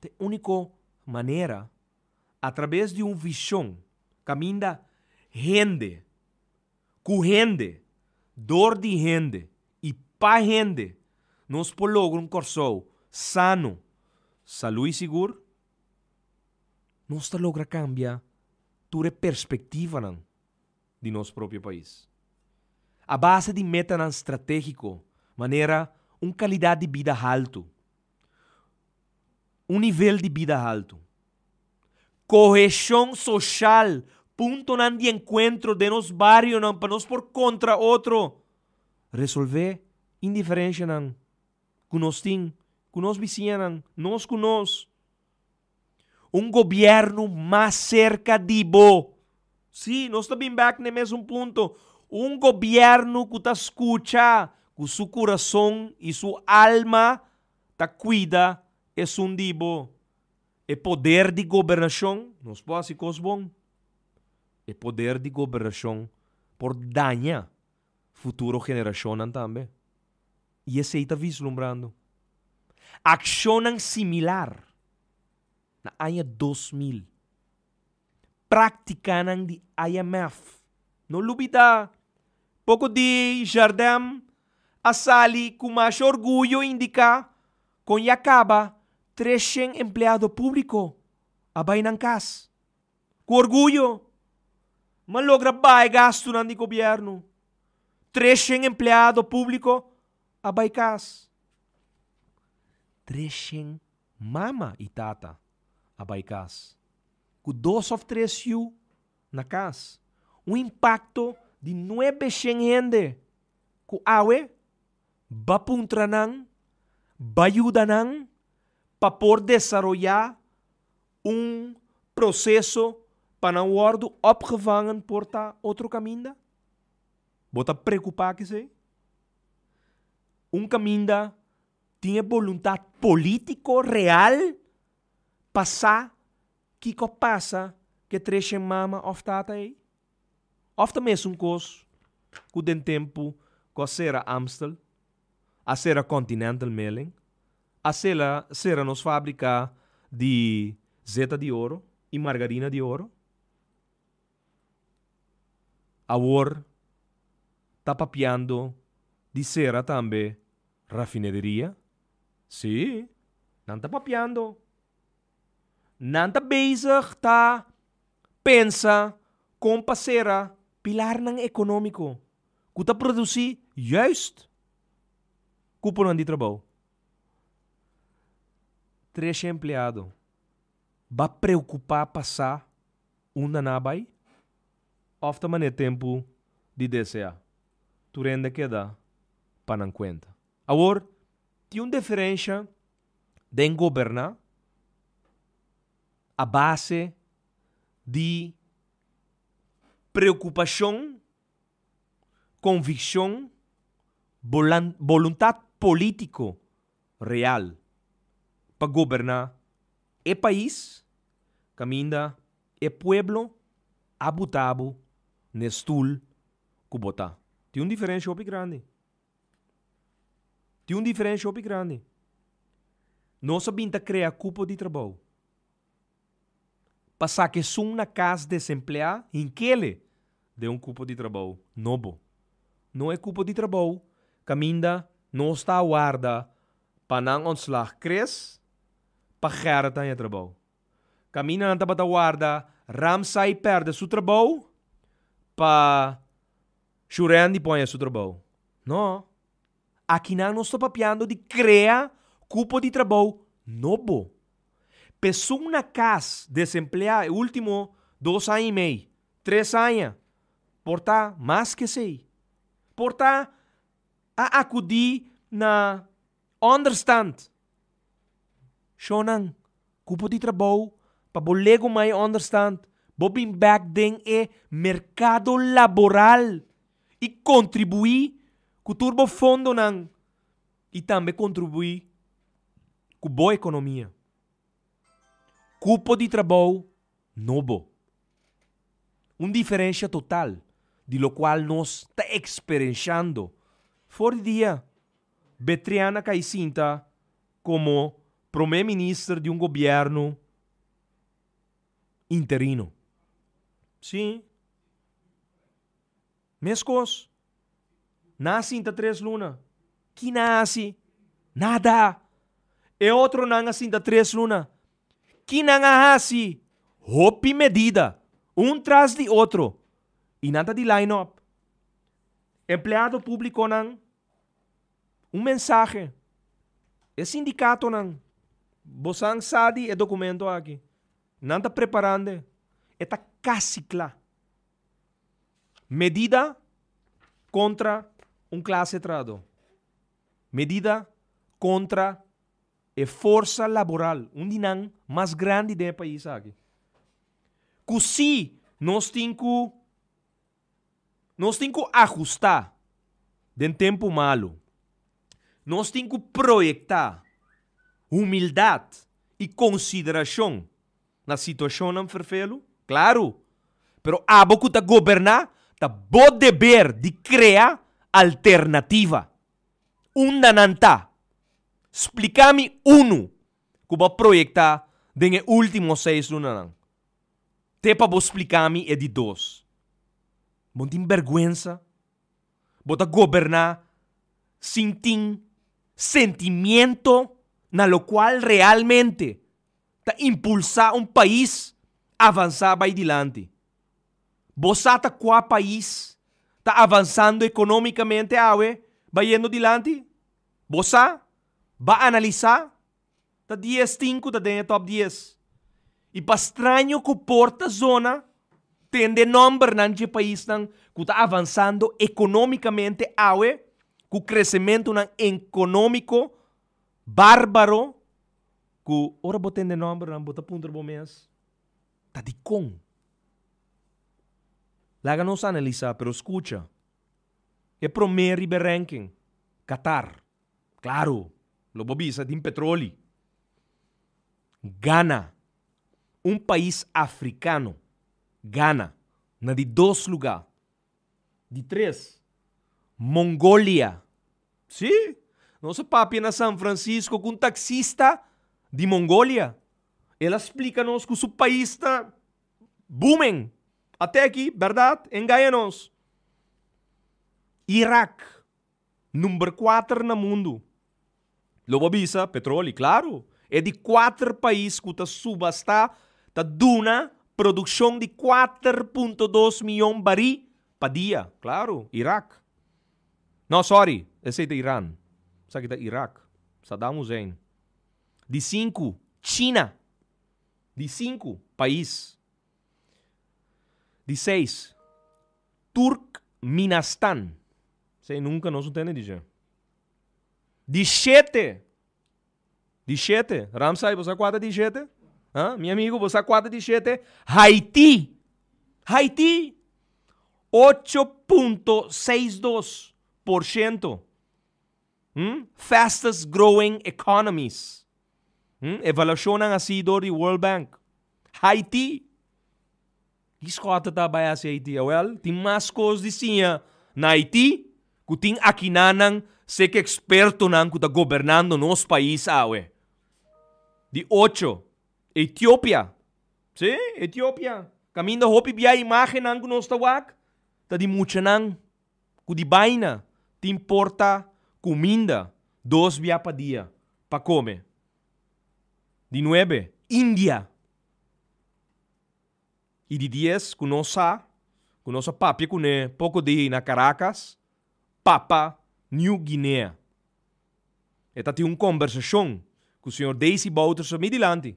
A: ta e úniko manera atrabes di un vishon kaminda hende Ku hende, dor di hende i pa hende nos por logra un Kòrsou sano, salú i sigur. Nos ta logra kambia tur e perspektivanan di nos propio pais. A base di metanan stratégiko manera un kalidat di bida haltu, un nivel di bida haltu, koheshon soshal, puntonan di enkuentro den nos barionan pa nos por kontra otro, resolvé indiferenshanan ku nos tin ku nos bisiñanan, nos ku nos. Un gobièrnu mas serka di bo. Sí, nos ta bin bèk na e mesun punto. Un gobièrnu ku ta skucha ku su kurason i su alma ta kuida esun di bo. E poder di gobernashon, nos por hasi kos bon. E poder di gobernashon por daña futuro generashonnan tambe. I esei ta vislumbrando. Akshonnan similar na aña 2000. Práktikanan di IMF. No lubidá, poko di Jardem a sali ku masha orguyo indiká kon ya kaba 300 empleado públiko a bai nan kas. Ku orguyo, m'a logra baha e gastunan di gobièrnu. 300 empleado públiko a bai kas. 300 mama i tata a bai kas ku dos òf tres yu na kas. Un impakto di 900 hende ku awe ba puntra nan, ba yuda nan pa por desaroyá un proseso pa nan wòrdu opgevangen por ta otro kaminda? Bo ta preokupá ku esei? Un kaminda tin e boluntat polítiko real pa sa kiko a pasa ku e treshen mama òf tata ei? Òf ta mesun kos ku den tempu ku a sera Amstel, a sera Continental Milling, a sela sera nos fábrika di zeta di oro i margarina di oro? Awor ta papiando di sera tambe rafinederia? Sí, nan ta papiando. Nan ta bezig ta pensa kon pa sera pilarnan ekonómiko ku ta produsí juist kuponan di trabou. Tresha empleado ba preokupá pa sa unda nan a bai òf ta manera tempu di deseá. Tur hende a keda pa nan kuenta. Awor, tin un diferensha den goberná a base di preokupashon, konvikshon, boluntat polítiko. real pa goberná e pais kaminda e pueblo a buta bo na e stul ku bo ta. Tin un diferensha hopi grandi. Tin un diferensha hopi grandi. Nos a bin ta krea kupo di trabou. Pa saka esun na kas desempleá hinkele den un kupo di trabou nobo. No e kupo di trabou kaminda nos ta awarda pa nan ontslag kres pa Gerrit haña trabou. Kaminda nan tabata warda Ramsay pèrdè su trabou pa Shurendi por haña su trabou. No. Akinan nos ta papiando di krea kupo di trabou nobo. P'esun na kas desempleá e último dos aña i mei, tres aña, por ta mas ku esei. Por ta a akudí na ònderstand. Shownan, kupo di trabou pa bo legumai ònderstand, bo bin bèk den e merkado laboral i kontribuí ku tur bo fondonan i tambe kontribuí ku bo ekonomia. Kupo di trabou nobo. Un diferensha total di lokual nos ta eksperenshando for di dia Betrian a kai sinta komo promé minister di un gobièrnu interino. Sí. Meskos. Nan a sinta tres luna. Ki nan a hasi? Nada. E otronan a sinta tres luna. Ki nan a hasi? Hopi medida, un tras di otro. I nan ta di line up. Empleado públikonan, un mensahe. E sindikatonan, bosan sa di e dokumento aki. Nan ta preparando. E ta kasi kla. Medida kontra un klase trahadó. Medida kontra e forsa laboral, un di nan mas grandi den e pais aki. Ku si nos tin ku nos tin ku ahustá den tempu malu, nos tin ku proyektá humildat i konsiderashon na situashonnan ferfelu? Klaru! Pero abo ku ta goberná, ta bo deber di krea alternativa. Unda nan ta? Splika mi unu ku bo a proyektá den e último seis lunanan. Te pa bo splika mi e di dos. Bo no tin bèrgwensa? Bo ta goberná sin tin sentimiento na lokual realmente ta impulsá un pais avansá bai dilanti. Bo sa ta kua pais ta avansando ekonómikamente awe bayendo dilanti? Bo sa? Ba analisá? Ta dies tin ku ta den e tòp dies. I pa straño ku por ta zona, tende nòmbernan dje paisnan ku ta avansando ekonómikamente awe ku kresementunan ekonómiko bárbaro Ku ora bo tende nòmbernan bo ta puntra bo mes, Ta dikon? Laga nos analisá, pero skucha. E promé riba e ranking, Qatar. Klaru, lo bo bisa tin petroli. Ghana, un pais afrikano, Ghana, na di dos lugá. Di tres, Mongolia. Sí, nos a papia na San Francisco ku un taksista di Mongolia. El a splika nos ku su pais ta booming. Ate aki, bèrdat, e ngaña nos. Irak, number kuater na mundu. Lo bo bisa, petroli, klaru. E di kuater pais ku ta subastá ta duna produkshon di 4.2 mion barí pa dia. Klaru, Irak. No, sorry, esei ta Iran. Esaki ta Irak. Saddam Hussein. Di sinku, China. Di sinku pais. Di seis, Turkminastan. Esei nunka nos no tende di dje. Di shete. Di shete. Ramsay, bo sa kua ta di shete? Ha? Mi amigo, bo sa kua ta di shete? Haiti. Haiti. 8.62%. Hm? Fastest growing economies. Hm? Evaluashonnan hasi dor di World Bank. Haiti. Ki skòt ta bai hasi Haiti? Awèl, tin mas kos di siña na Haiti ku tin akinanan sek ekspertonan ku ta gobernando nos pais awe. Di ocho, Etiopia. Sí, Etiopia. Kaminda hopi bia imágennan ku nos ta wak ta di muchanan ku di baina tin porta kuminda dos bia pa dia pa kome. Di nuebe, India. I di dies ku nos sa ku nos a papia kuné poko di na Caracas, Papa New Guinea. E ta tin un kombersashon ku señor Desi Bouterse mi dilanti,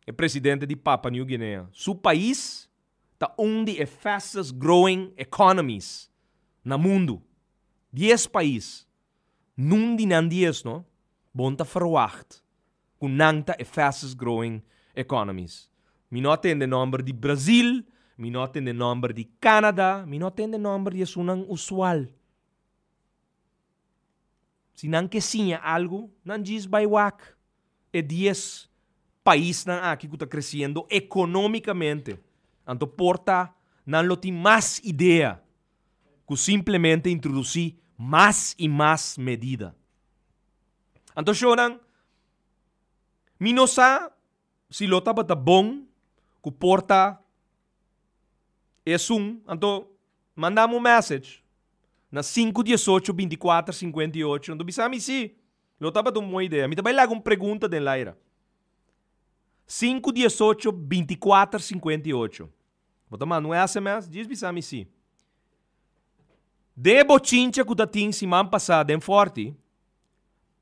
A: e presidente di Papa New Guinea. Su pais ta un di e fastest growing economies na mundu. Dies pais, nun di nan dies no, bon ta ferwagt ku nan ta e fastest growing economies. Mi no a tende nomber di Brazil, mi no a tende nomber di Canada, mi no a tende nomber di esunnan usual. Si nan ke siña algu, nan djis bai wak e dies paisnan aki ku ta kresiendo economicamente. Anto por ta nan lo tin mas idea ku simplemente introduci mas i mas medida. Anto shownan, mi no sa si lo tabata bon ku por ta esun, anto manda mi un message na sinku diesocho bintikuater sinkuenta i ocho, anto bisa mi si lo tabata un bon idea. Mi ta bai laga un pregunta den laira. 5 18 24 58. Bo ta manda un SMS, djis bisa mi si. Den e bochincha ku ta tin siman pasá den Fòrti,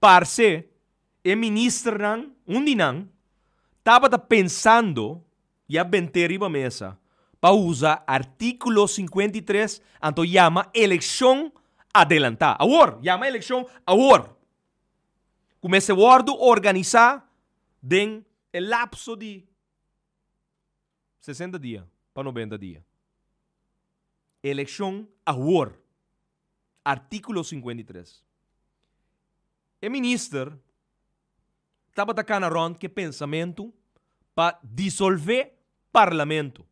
A: parse e ministernan, un di nan, tabata pensando i a bent'é riba mesa pa usa artíkulo 53 anto yama elekshon adelantá. Awor! Yama elekshon awor! Ku mester wòrdu organisá den e lapso di 60 dia pa 90 dia. Elekshon awor. Artíkulo 53. E minister tabata kana rònt ku e pensamentu pa disolvé parlamento.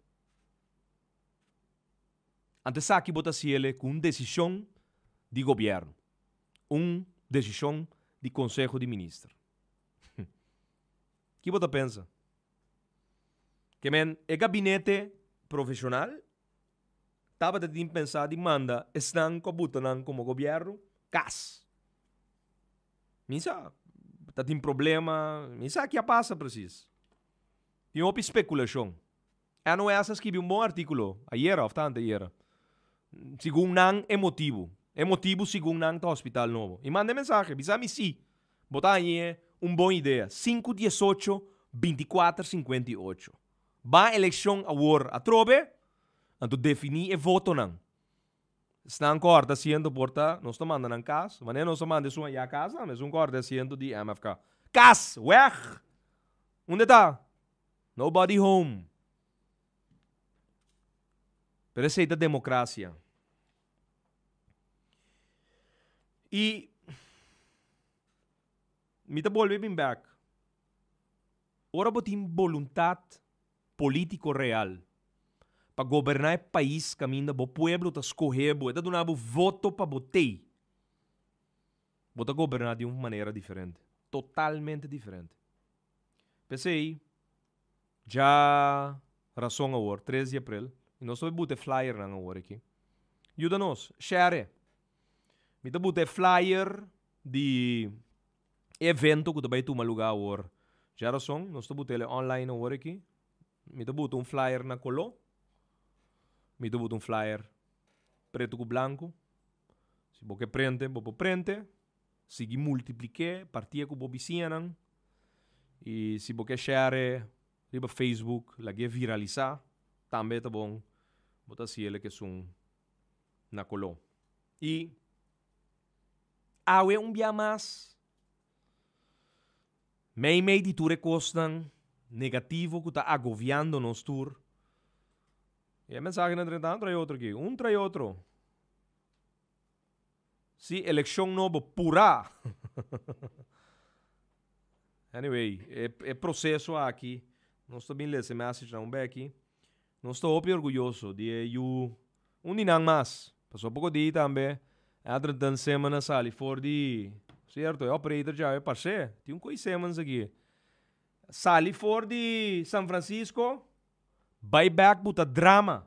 A: Anto esaki bo ta hasiel ku un desishon di gobièrnu, un desishon di konseho di minister. Ki bo ta pensa? Ke men e gabinete profeshonal tabata tin pensá di manda esnan ku a buta nan komo gobièrnu kas. Mi sa ta tin problema, mi sa ki a pasa presis. Tin hopi spekulashon. NOS a skibi un bon artíkulo ayera òf ta antayera. Segun nan e motibu. E motibu segun nan ta hospital nobo. I manda e mensahe, bisa mi si bo ta hañ'é un bon idea. Sinku 18 24 58. Ba elekshon awor atrobe, anto definí e votonan. Esnan ku hòrta asiento por ta, nos ta manda nan kas. Manera nos a manda esun ayá kas tambe, esun ku hòrta asiento di MFK. Kas! Wèg! Unda e ta? Nobody home. Pero esei ta demokrasia. I mi ta bolbe bin bèk. Ora bo tin boluntat polítiko real pa goberná e pais kaminda bo pueblo ta skohe bo, e ta duna bo voto pa bo tei, bo ta goberná di un manera diferente, totalmente diferente. P'esei, dja rason awor, tres di aprel, i nos ta bai buta e flyernan awor aki. Yuda nos, share e. Mi ta buta e flyer di e evento ku ta bai tuma lugá awor. Dja rason, nos ta buta el online awor aki. Mi ta buta un flyer na koló, mi ta buta un flyer pretu ku blanku. Si bo ke prente, bo por prente. Sigui multiplik'é, parti'é ku bo bisiñanan. I si bo ke share riba Facebook, lag'é viralisá, tambe ta bon. Bo ta hasiel ke esun na koló. I awe un bia mas, meimei di tur e kosnan negativo ku ta agoviando nos tur, e mensahenan drenta un trai otro aki, un trai otro. Sí, elekshon nobo purá. Anyway, e, e proseso aki, nos ta bin lesa e message nan un beki. Nos ta hopi orguyoso di e yu un di nan mas. Pasobra poko di tambe Edrington Simmons a sali for di, sierto, e operator djawe parce. Tin un koe Simmons aki. Sali for di San Francisco, bai bek buta drama.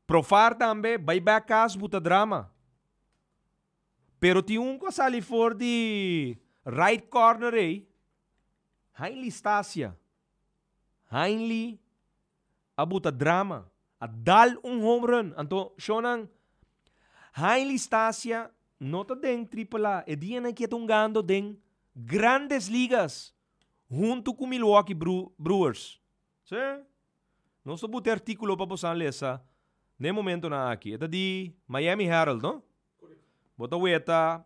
A: Profar tambe, bai bek kas buta drama. Pero tin un ku a sali for di right corner ei, Hainley Stasia. Hainley a buta drama, a dal un home run. Anto, shownan, Hainley Stasia no ta den Triple A. E dianan aki e ta hungando den Grandes Ligas huntu ku Milwaukee Brewers. Sí. Nos ta buta e artíkulo pa bosan lesa n'e momentonan aki. E ta di Miami Herald, no? Bo ta weta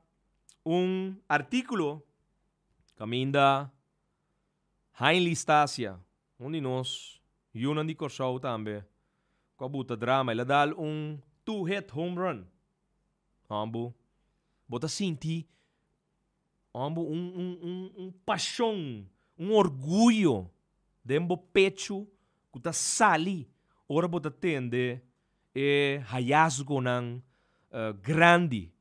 A: un artíkulo kaminda Hainley Stasia, un di nos yunan di Kòrsou tambe, ku a buta drama. El a dal un two-hit home run. Hòmbu, bo ta sinti Hombo un un un un pashon, un orguyo den bo pechu ku ta sali ora bo ta tende e hayasgonan grandi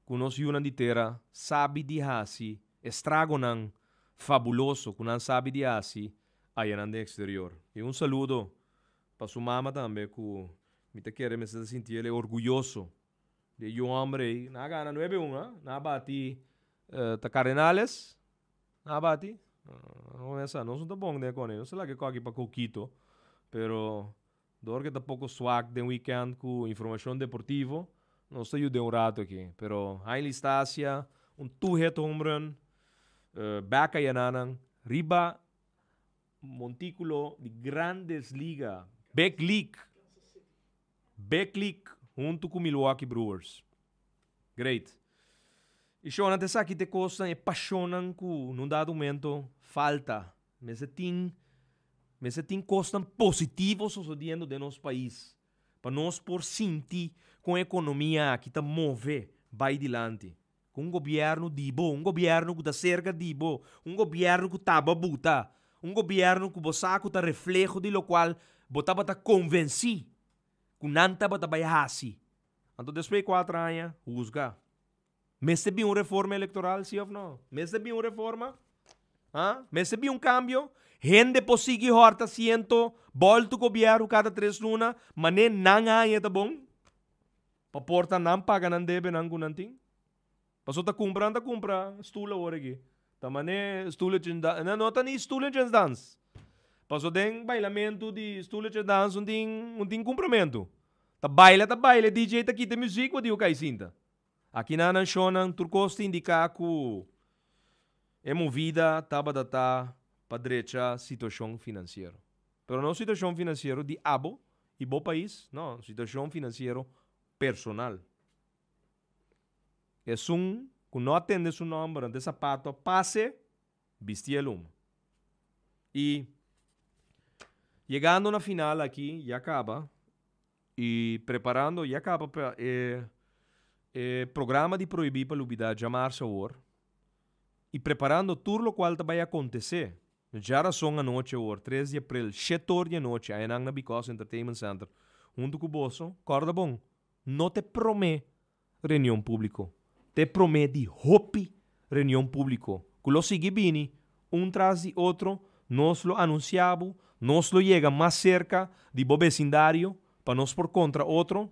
A: ku nos yunan di tera sabi di hasi, estragonan fabuloso ku nan sabi di hasi ayanan den eksterior. I un saludo pa su mama tambe ku mi ta kere mester ta sinti el e orguyoso Di e yu homber ei, nan a gana nuebe un, ha? Nan a bati ta Cardenales, nan a bati. No mesa, nos no ta bon den e kone, nos ta laga e koki pa Coquito, pero dor ke ta poko swak den weekend ku informashon deportivo, nos ta yuda un rato aki. Pero Hainley Stasia, un two hit home run, bek a yena nan riba montíkulo di Grandes Liga, Big League. Big League huntu ku Milwaukee Brewers. Great. I shownan ta esaki ta e kosnan, e pashonnan ku nun dado momento falta. Mester tin, mester tin kosnan positivo sosodiendo den nos pais pa nos por sinti kon e ekonomia aki ta move bai dilanti. Ku un gobièrnu di bo, un gobièrnu ku ta serka di bo, un gobièrnu ku taba buta, un gobièrnu ku bo sa ku ta refleho di lokual bo tabata konvensí ku nan tabata bai hasi. Anto despues di kuater aña, husga. Mester bin un reforma elektoral, si òf no? Mester bin un reforma? Ha? Mester bin un kambio? Hende por sigui hòrta siento bòltu gobièrnu kada tres luna, manera nan haña ta bon? Pa por ta nan paga nan debenan ku nan tin. Paso ta kumpra nan ta kumpra stul awor aki. Ta mane stoeltjesdans, no, no ta ni stoeltjesdans. Paso den bailamentu di stoeltjesdans un tin un tin kumpramentu. Ta baila ta baila e DJ ta kita e muzik bo diu kai sinta. Aki nan nan shownan tur kos ta indiká ku e movida tabata ta pa drecha situashon finansiero. Pero no situashon finansiero di abo i bo pais, no, situashon finansiero personal. Esun ku no a tende su nòmber ante sapato a pase, bistié luma. I yegando na final aki ya kaba i preparando ya kaba pa e e programa di Prohibí pa Lubidá djamarsa awor i preparando tur lokual ta bai akontesé Djarason anochi awor, tres di april, shet or di anochi, ayanan na Because Entertainment Center, huntu ku boso, kòrda bon, no ta e promé reunion públiko, ta e promé di hopi reunion públiko ku lo sigui bini un tras di otro, nos lo anunsiá bo, nos lo yega mas serka di bo besindario pa nos por kontra otro.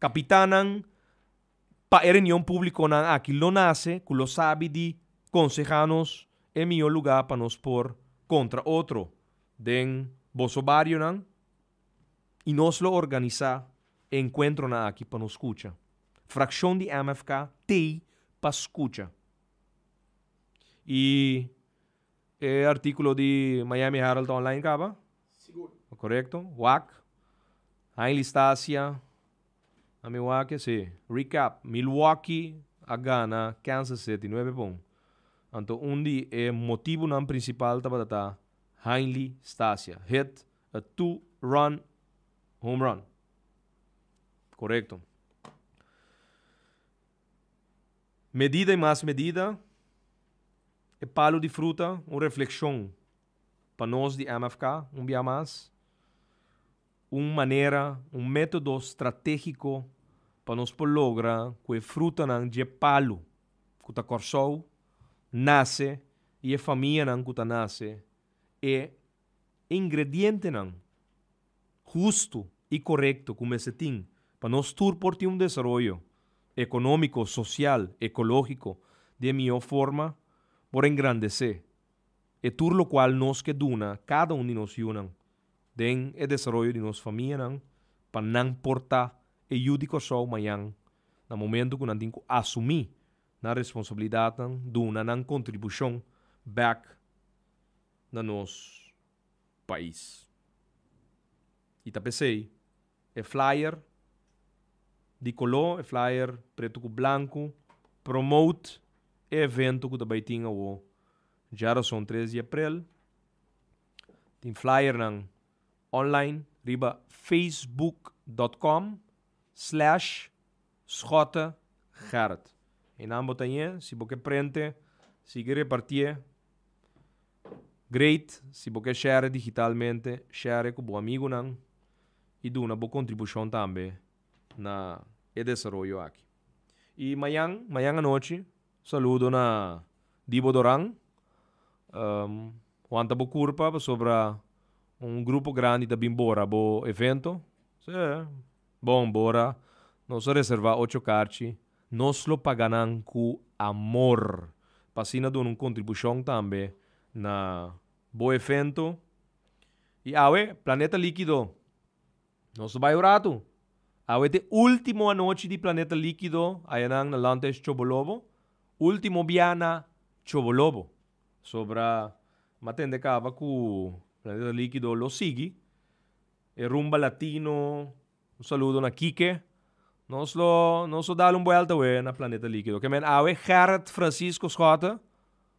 A: Kapitannan Pa e reunion públikonan aki lo nase ku lo sabi di konsehá nos e mihó lugá pa nos por kontra otro den boso barionan i nos lo organisá e enkuentronan aki pa nos skucha. Frakshon di MFK t'ei pa skucha. I e artíkulo di Miami Herald online kaba?
B: Sigur.
A: Korekto. Wak. Hainley Stasia. A mi wak si. Recap, Milwaukee a gana Kansas City nuebe pon. Anto un di e motibunan principal tabata ta Hainley Stasia hit a two run home run. Korekto. Medida i mas medida, e palu di fruta, un reflekshon pa nos di MFK, un bia mas, un manera, un método stratégiko pa nos por logra ku e frutanan dje palu ku ta Kòrsou nase i e famianan ku ta nase e ingredientenan hustu i korekto ku mester tin pa nos tur por tin un desaroyo ekonómiko, sosial, ekológiko di e mihó forma por engrandesé e tur lokual nos ke duna kada un di nos yunan den e desaroyo di nos famianan pa nan por ta e yu di Kòrsou mañan na momento ku nan tin ku asumí nan responsabilidatnan, duna nan kontribushon bèk na nos pais. I ta p'esei e flyer di koló, e flyer pretu ku blanku, promote e evento ku ta bai tin awo djarason tres di aprel. Tin flyernan online riba facebook dot com slash Schotte Gerrit. Einan bo ta ñe, si bo ke prente, sigui repartié. Great, si bo ke share digitalmente, share ku bo amigunan i duna bo kontribushon tambe na e desaroyo aki. I mañan, mañan anochi, saludo na Dibo Doran. Wanta bo kurpa pasobra un grupo grandi ta bin bora bo evento. Sí, bon bora, nos a reserva ocho karchi. Nos lo paga nan ku amor pa asina duna un kontribushon tambe na bo evento. I awe, Planeta Likido, nos ta bai un ratu. Awe ta e ultimo anochi di Planeta Likido ayanan na Landhuis Chobolobo. Ultimo bia na Chobolobo. Sobra m'a tende kaba ku Planeta Likido lo sigui e rumba latino. Un saludo na Kike. Nos lo nos lo dal un buelta awe na Planeta Likido. Ke men awe Gerrit Francisco Schotte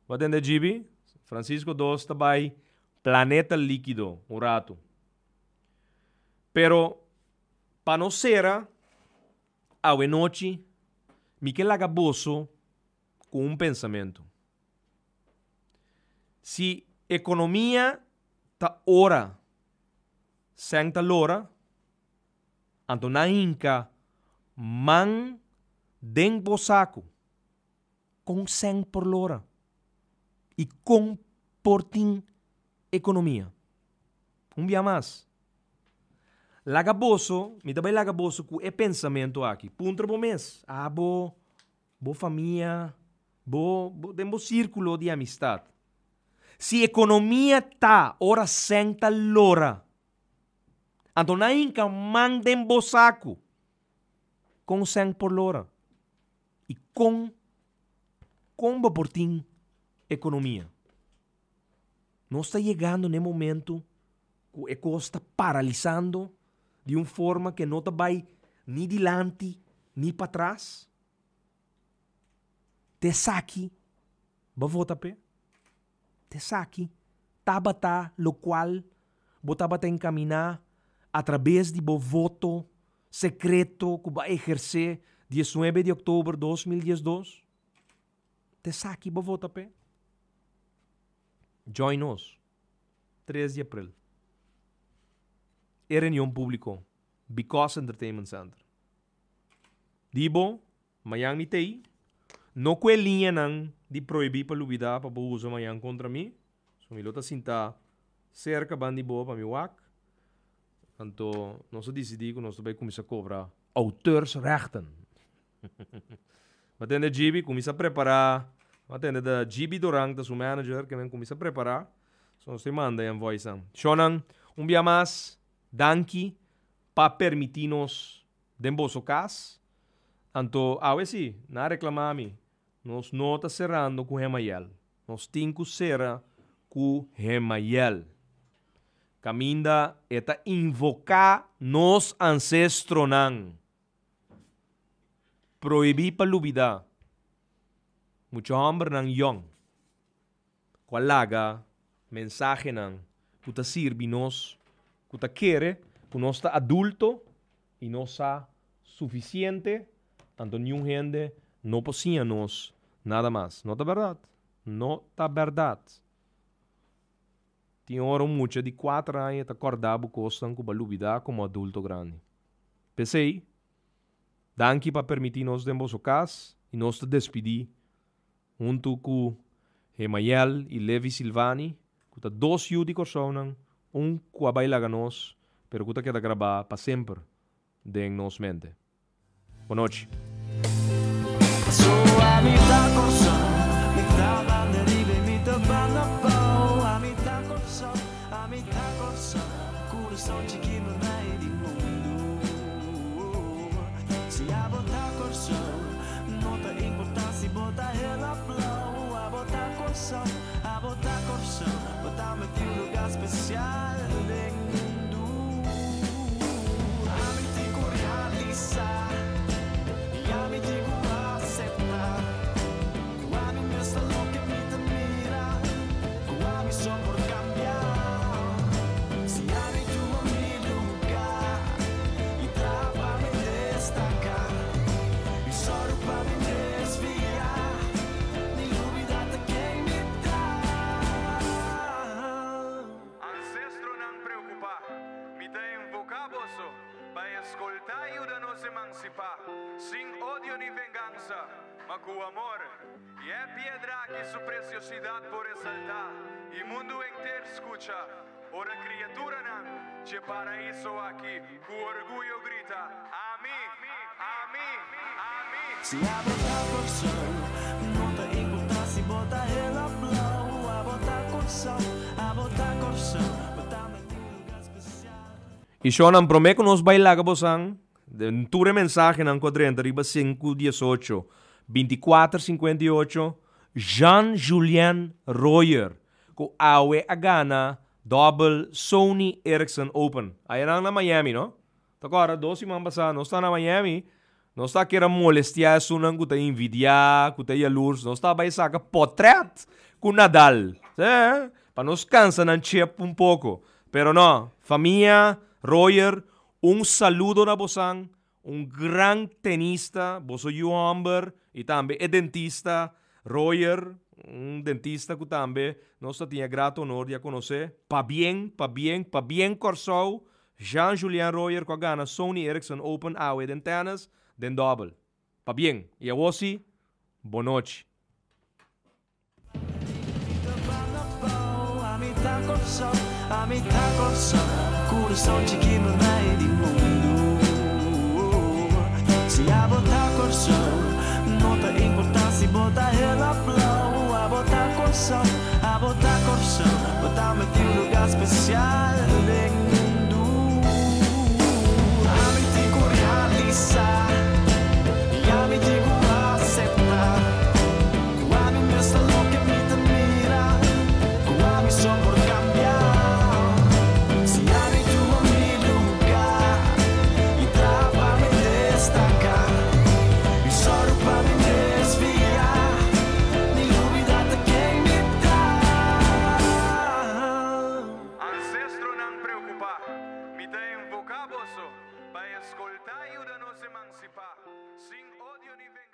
A: bo a tende djibi? Francisco dos ta bai Planeta Likido un ratu. Pero pa nos sera awe nochi mi ke laga boso ku un pensamentu. Si ekonomia ta ora Sèn ta lora, anto nan hinka man den bo saku. Kon sèn por lora? I kon por tin ekonomia? Un bia mas, laga boso, mi ta bai laga boso ku e pensamentu aki. Puntra bo mes, abo, bo famia, bo, bo den bo sírkulo di amistat. Si ekonomia ta ora sèn ta lora, anto nan hinka man den bo saku. Kon sèn por lora? I kon kon bo por tin ekonomia? Nos ta yegando na e momento ku e kos ta paralisando di un forma ke no ta bai ni dilanti ni patras. Ta esaki bo vota p'e? Ta esaki tabata lokual bo tabata enkaminá atrabes di bo voto sekreto ku bo a ehersé diesnuebe di òktober 2012? Ta esaki bo vota p'e? Join nos tres di aprel e reunion públiko Because Entertainment Center. Di bo Mañan mi t'ei. No ku e liñanan di prohibí pa lubidá pa bo usa mañan kontra mi. So mi lo ta sintá serka ban di bo pa mi wak. Anto nos a disidí ku nos ta bai kuminsá kobra auteursrechten. Bo a tende Gibi kuminsá prepará. Bo a tende ta Gibi Doran ta su manager ke men kuminsá prepará. So nos ta manda e invoicenan. Shonnan, un bia mas, danki pa permití nos den boso kas. Anto awe si, nan a reklamá mi, nos no ta serando ku Hemayel. Nos tin ku sera ku Hemayel. Kaminda e ta invoká nos ansestronan. Prohibí pa lubidá. Mucha hòmbernan yòn ku a laga mensahenan ku ta sirbi nos ku ta kere ku nos ta adulto i nos sa sufisiente, anto niun hende no por siña nos nada mas. No ta bèrdat? No ta bèrdat. Tin ora un mucha di kuater aña ta kòrda bo kosnan ku bo a lubidá komo adulto grandi. P'esei, danki pa permití nos den boso kas i nos ta despidí huntu ku Hemayel i Levi Silvani, ku ta dos yu di Kòrsounan, un ku a bai laga nos, pero ku ta keda grabá pa semper den nos mente. Bon nochi.
B: Ancestronan preocupa, mi ta invoca boso pa escolta y yuda nos emancipa, sin odio ni venganza, ma cu amor. Y e piedra aki su preciosidad por resalta y mundo enter scucha, ora criaturanan dje paraiso aki cu orguyo grita, Ami! Ami! Ami!
C: Si abo ta Kòrsou, no ta importá si bo ta hel òf blou. Abo ta Kòrsou, abo ta Kòrsou, bo ta mete un lugá spesial.
A: I shonnan, promé ku nos bai laga bosan, den tur e mensahenan ku a drenta riba sinku diesocho, bintikuater sinkuenta i ocho, Jean Julien Royer, ku awe a gana dòbel Sony Ericsson Open. Ayanan na Miami, no? Ta kòrda dos siman pasá nos ta na Miami, nos ta kere molestiá esunnan ku ta envidiá, ku ta yalurs, nos ta bai saka pòtrèt ku Nadal, sí, pa nos kansa nan chep un poko. Pero no, famia Royer, un saludo na bosan, un gran tenista, boso yu hòmber i tambe e dentista Royer, un dentista ku tambe nos ta tin e grato honor di a konosé. Pabien, pabien, pabien Kòrsou, Jean Julien Royer ku a gana Sony Ericsson Open awe den tènis den dòbel. Pabien! I awor si, bonochi.
B: Ancestronan preocupa, mi ta invoca boso pa escolta y yuda nos emancipa, sin odio ni venganza.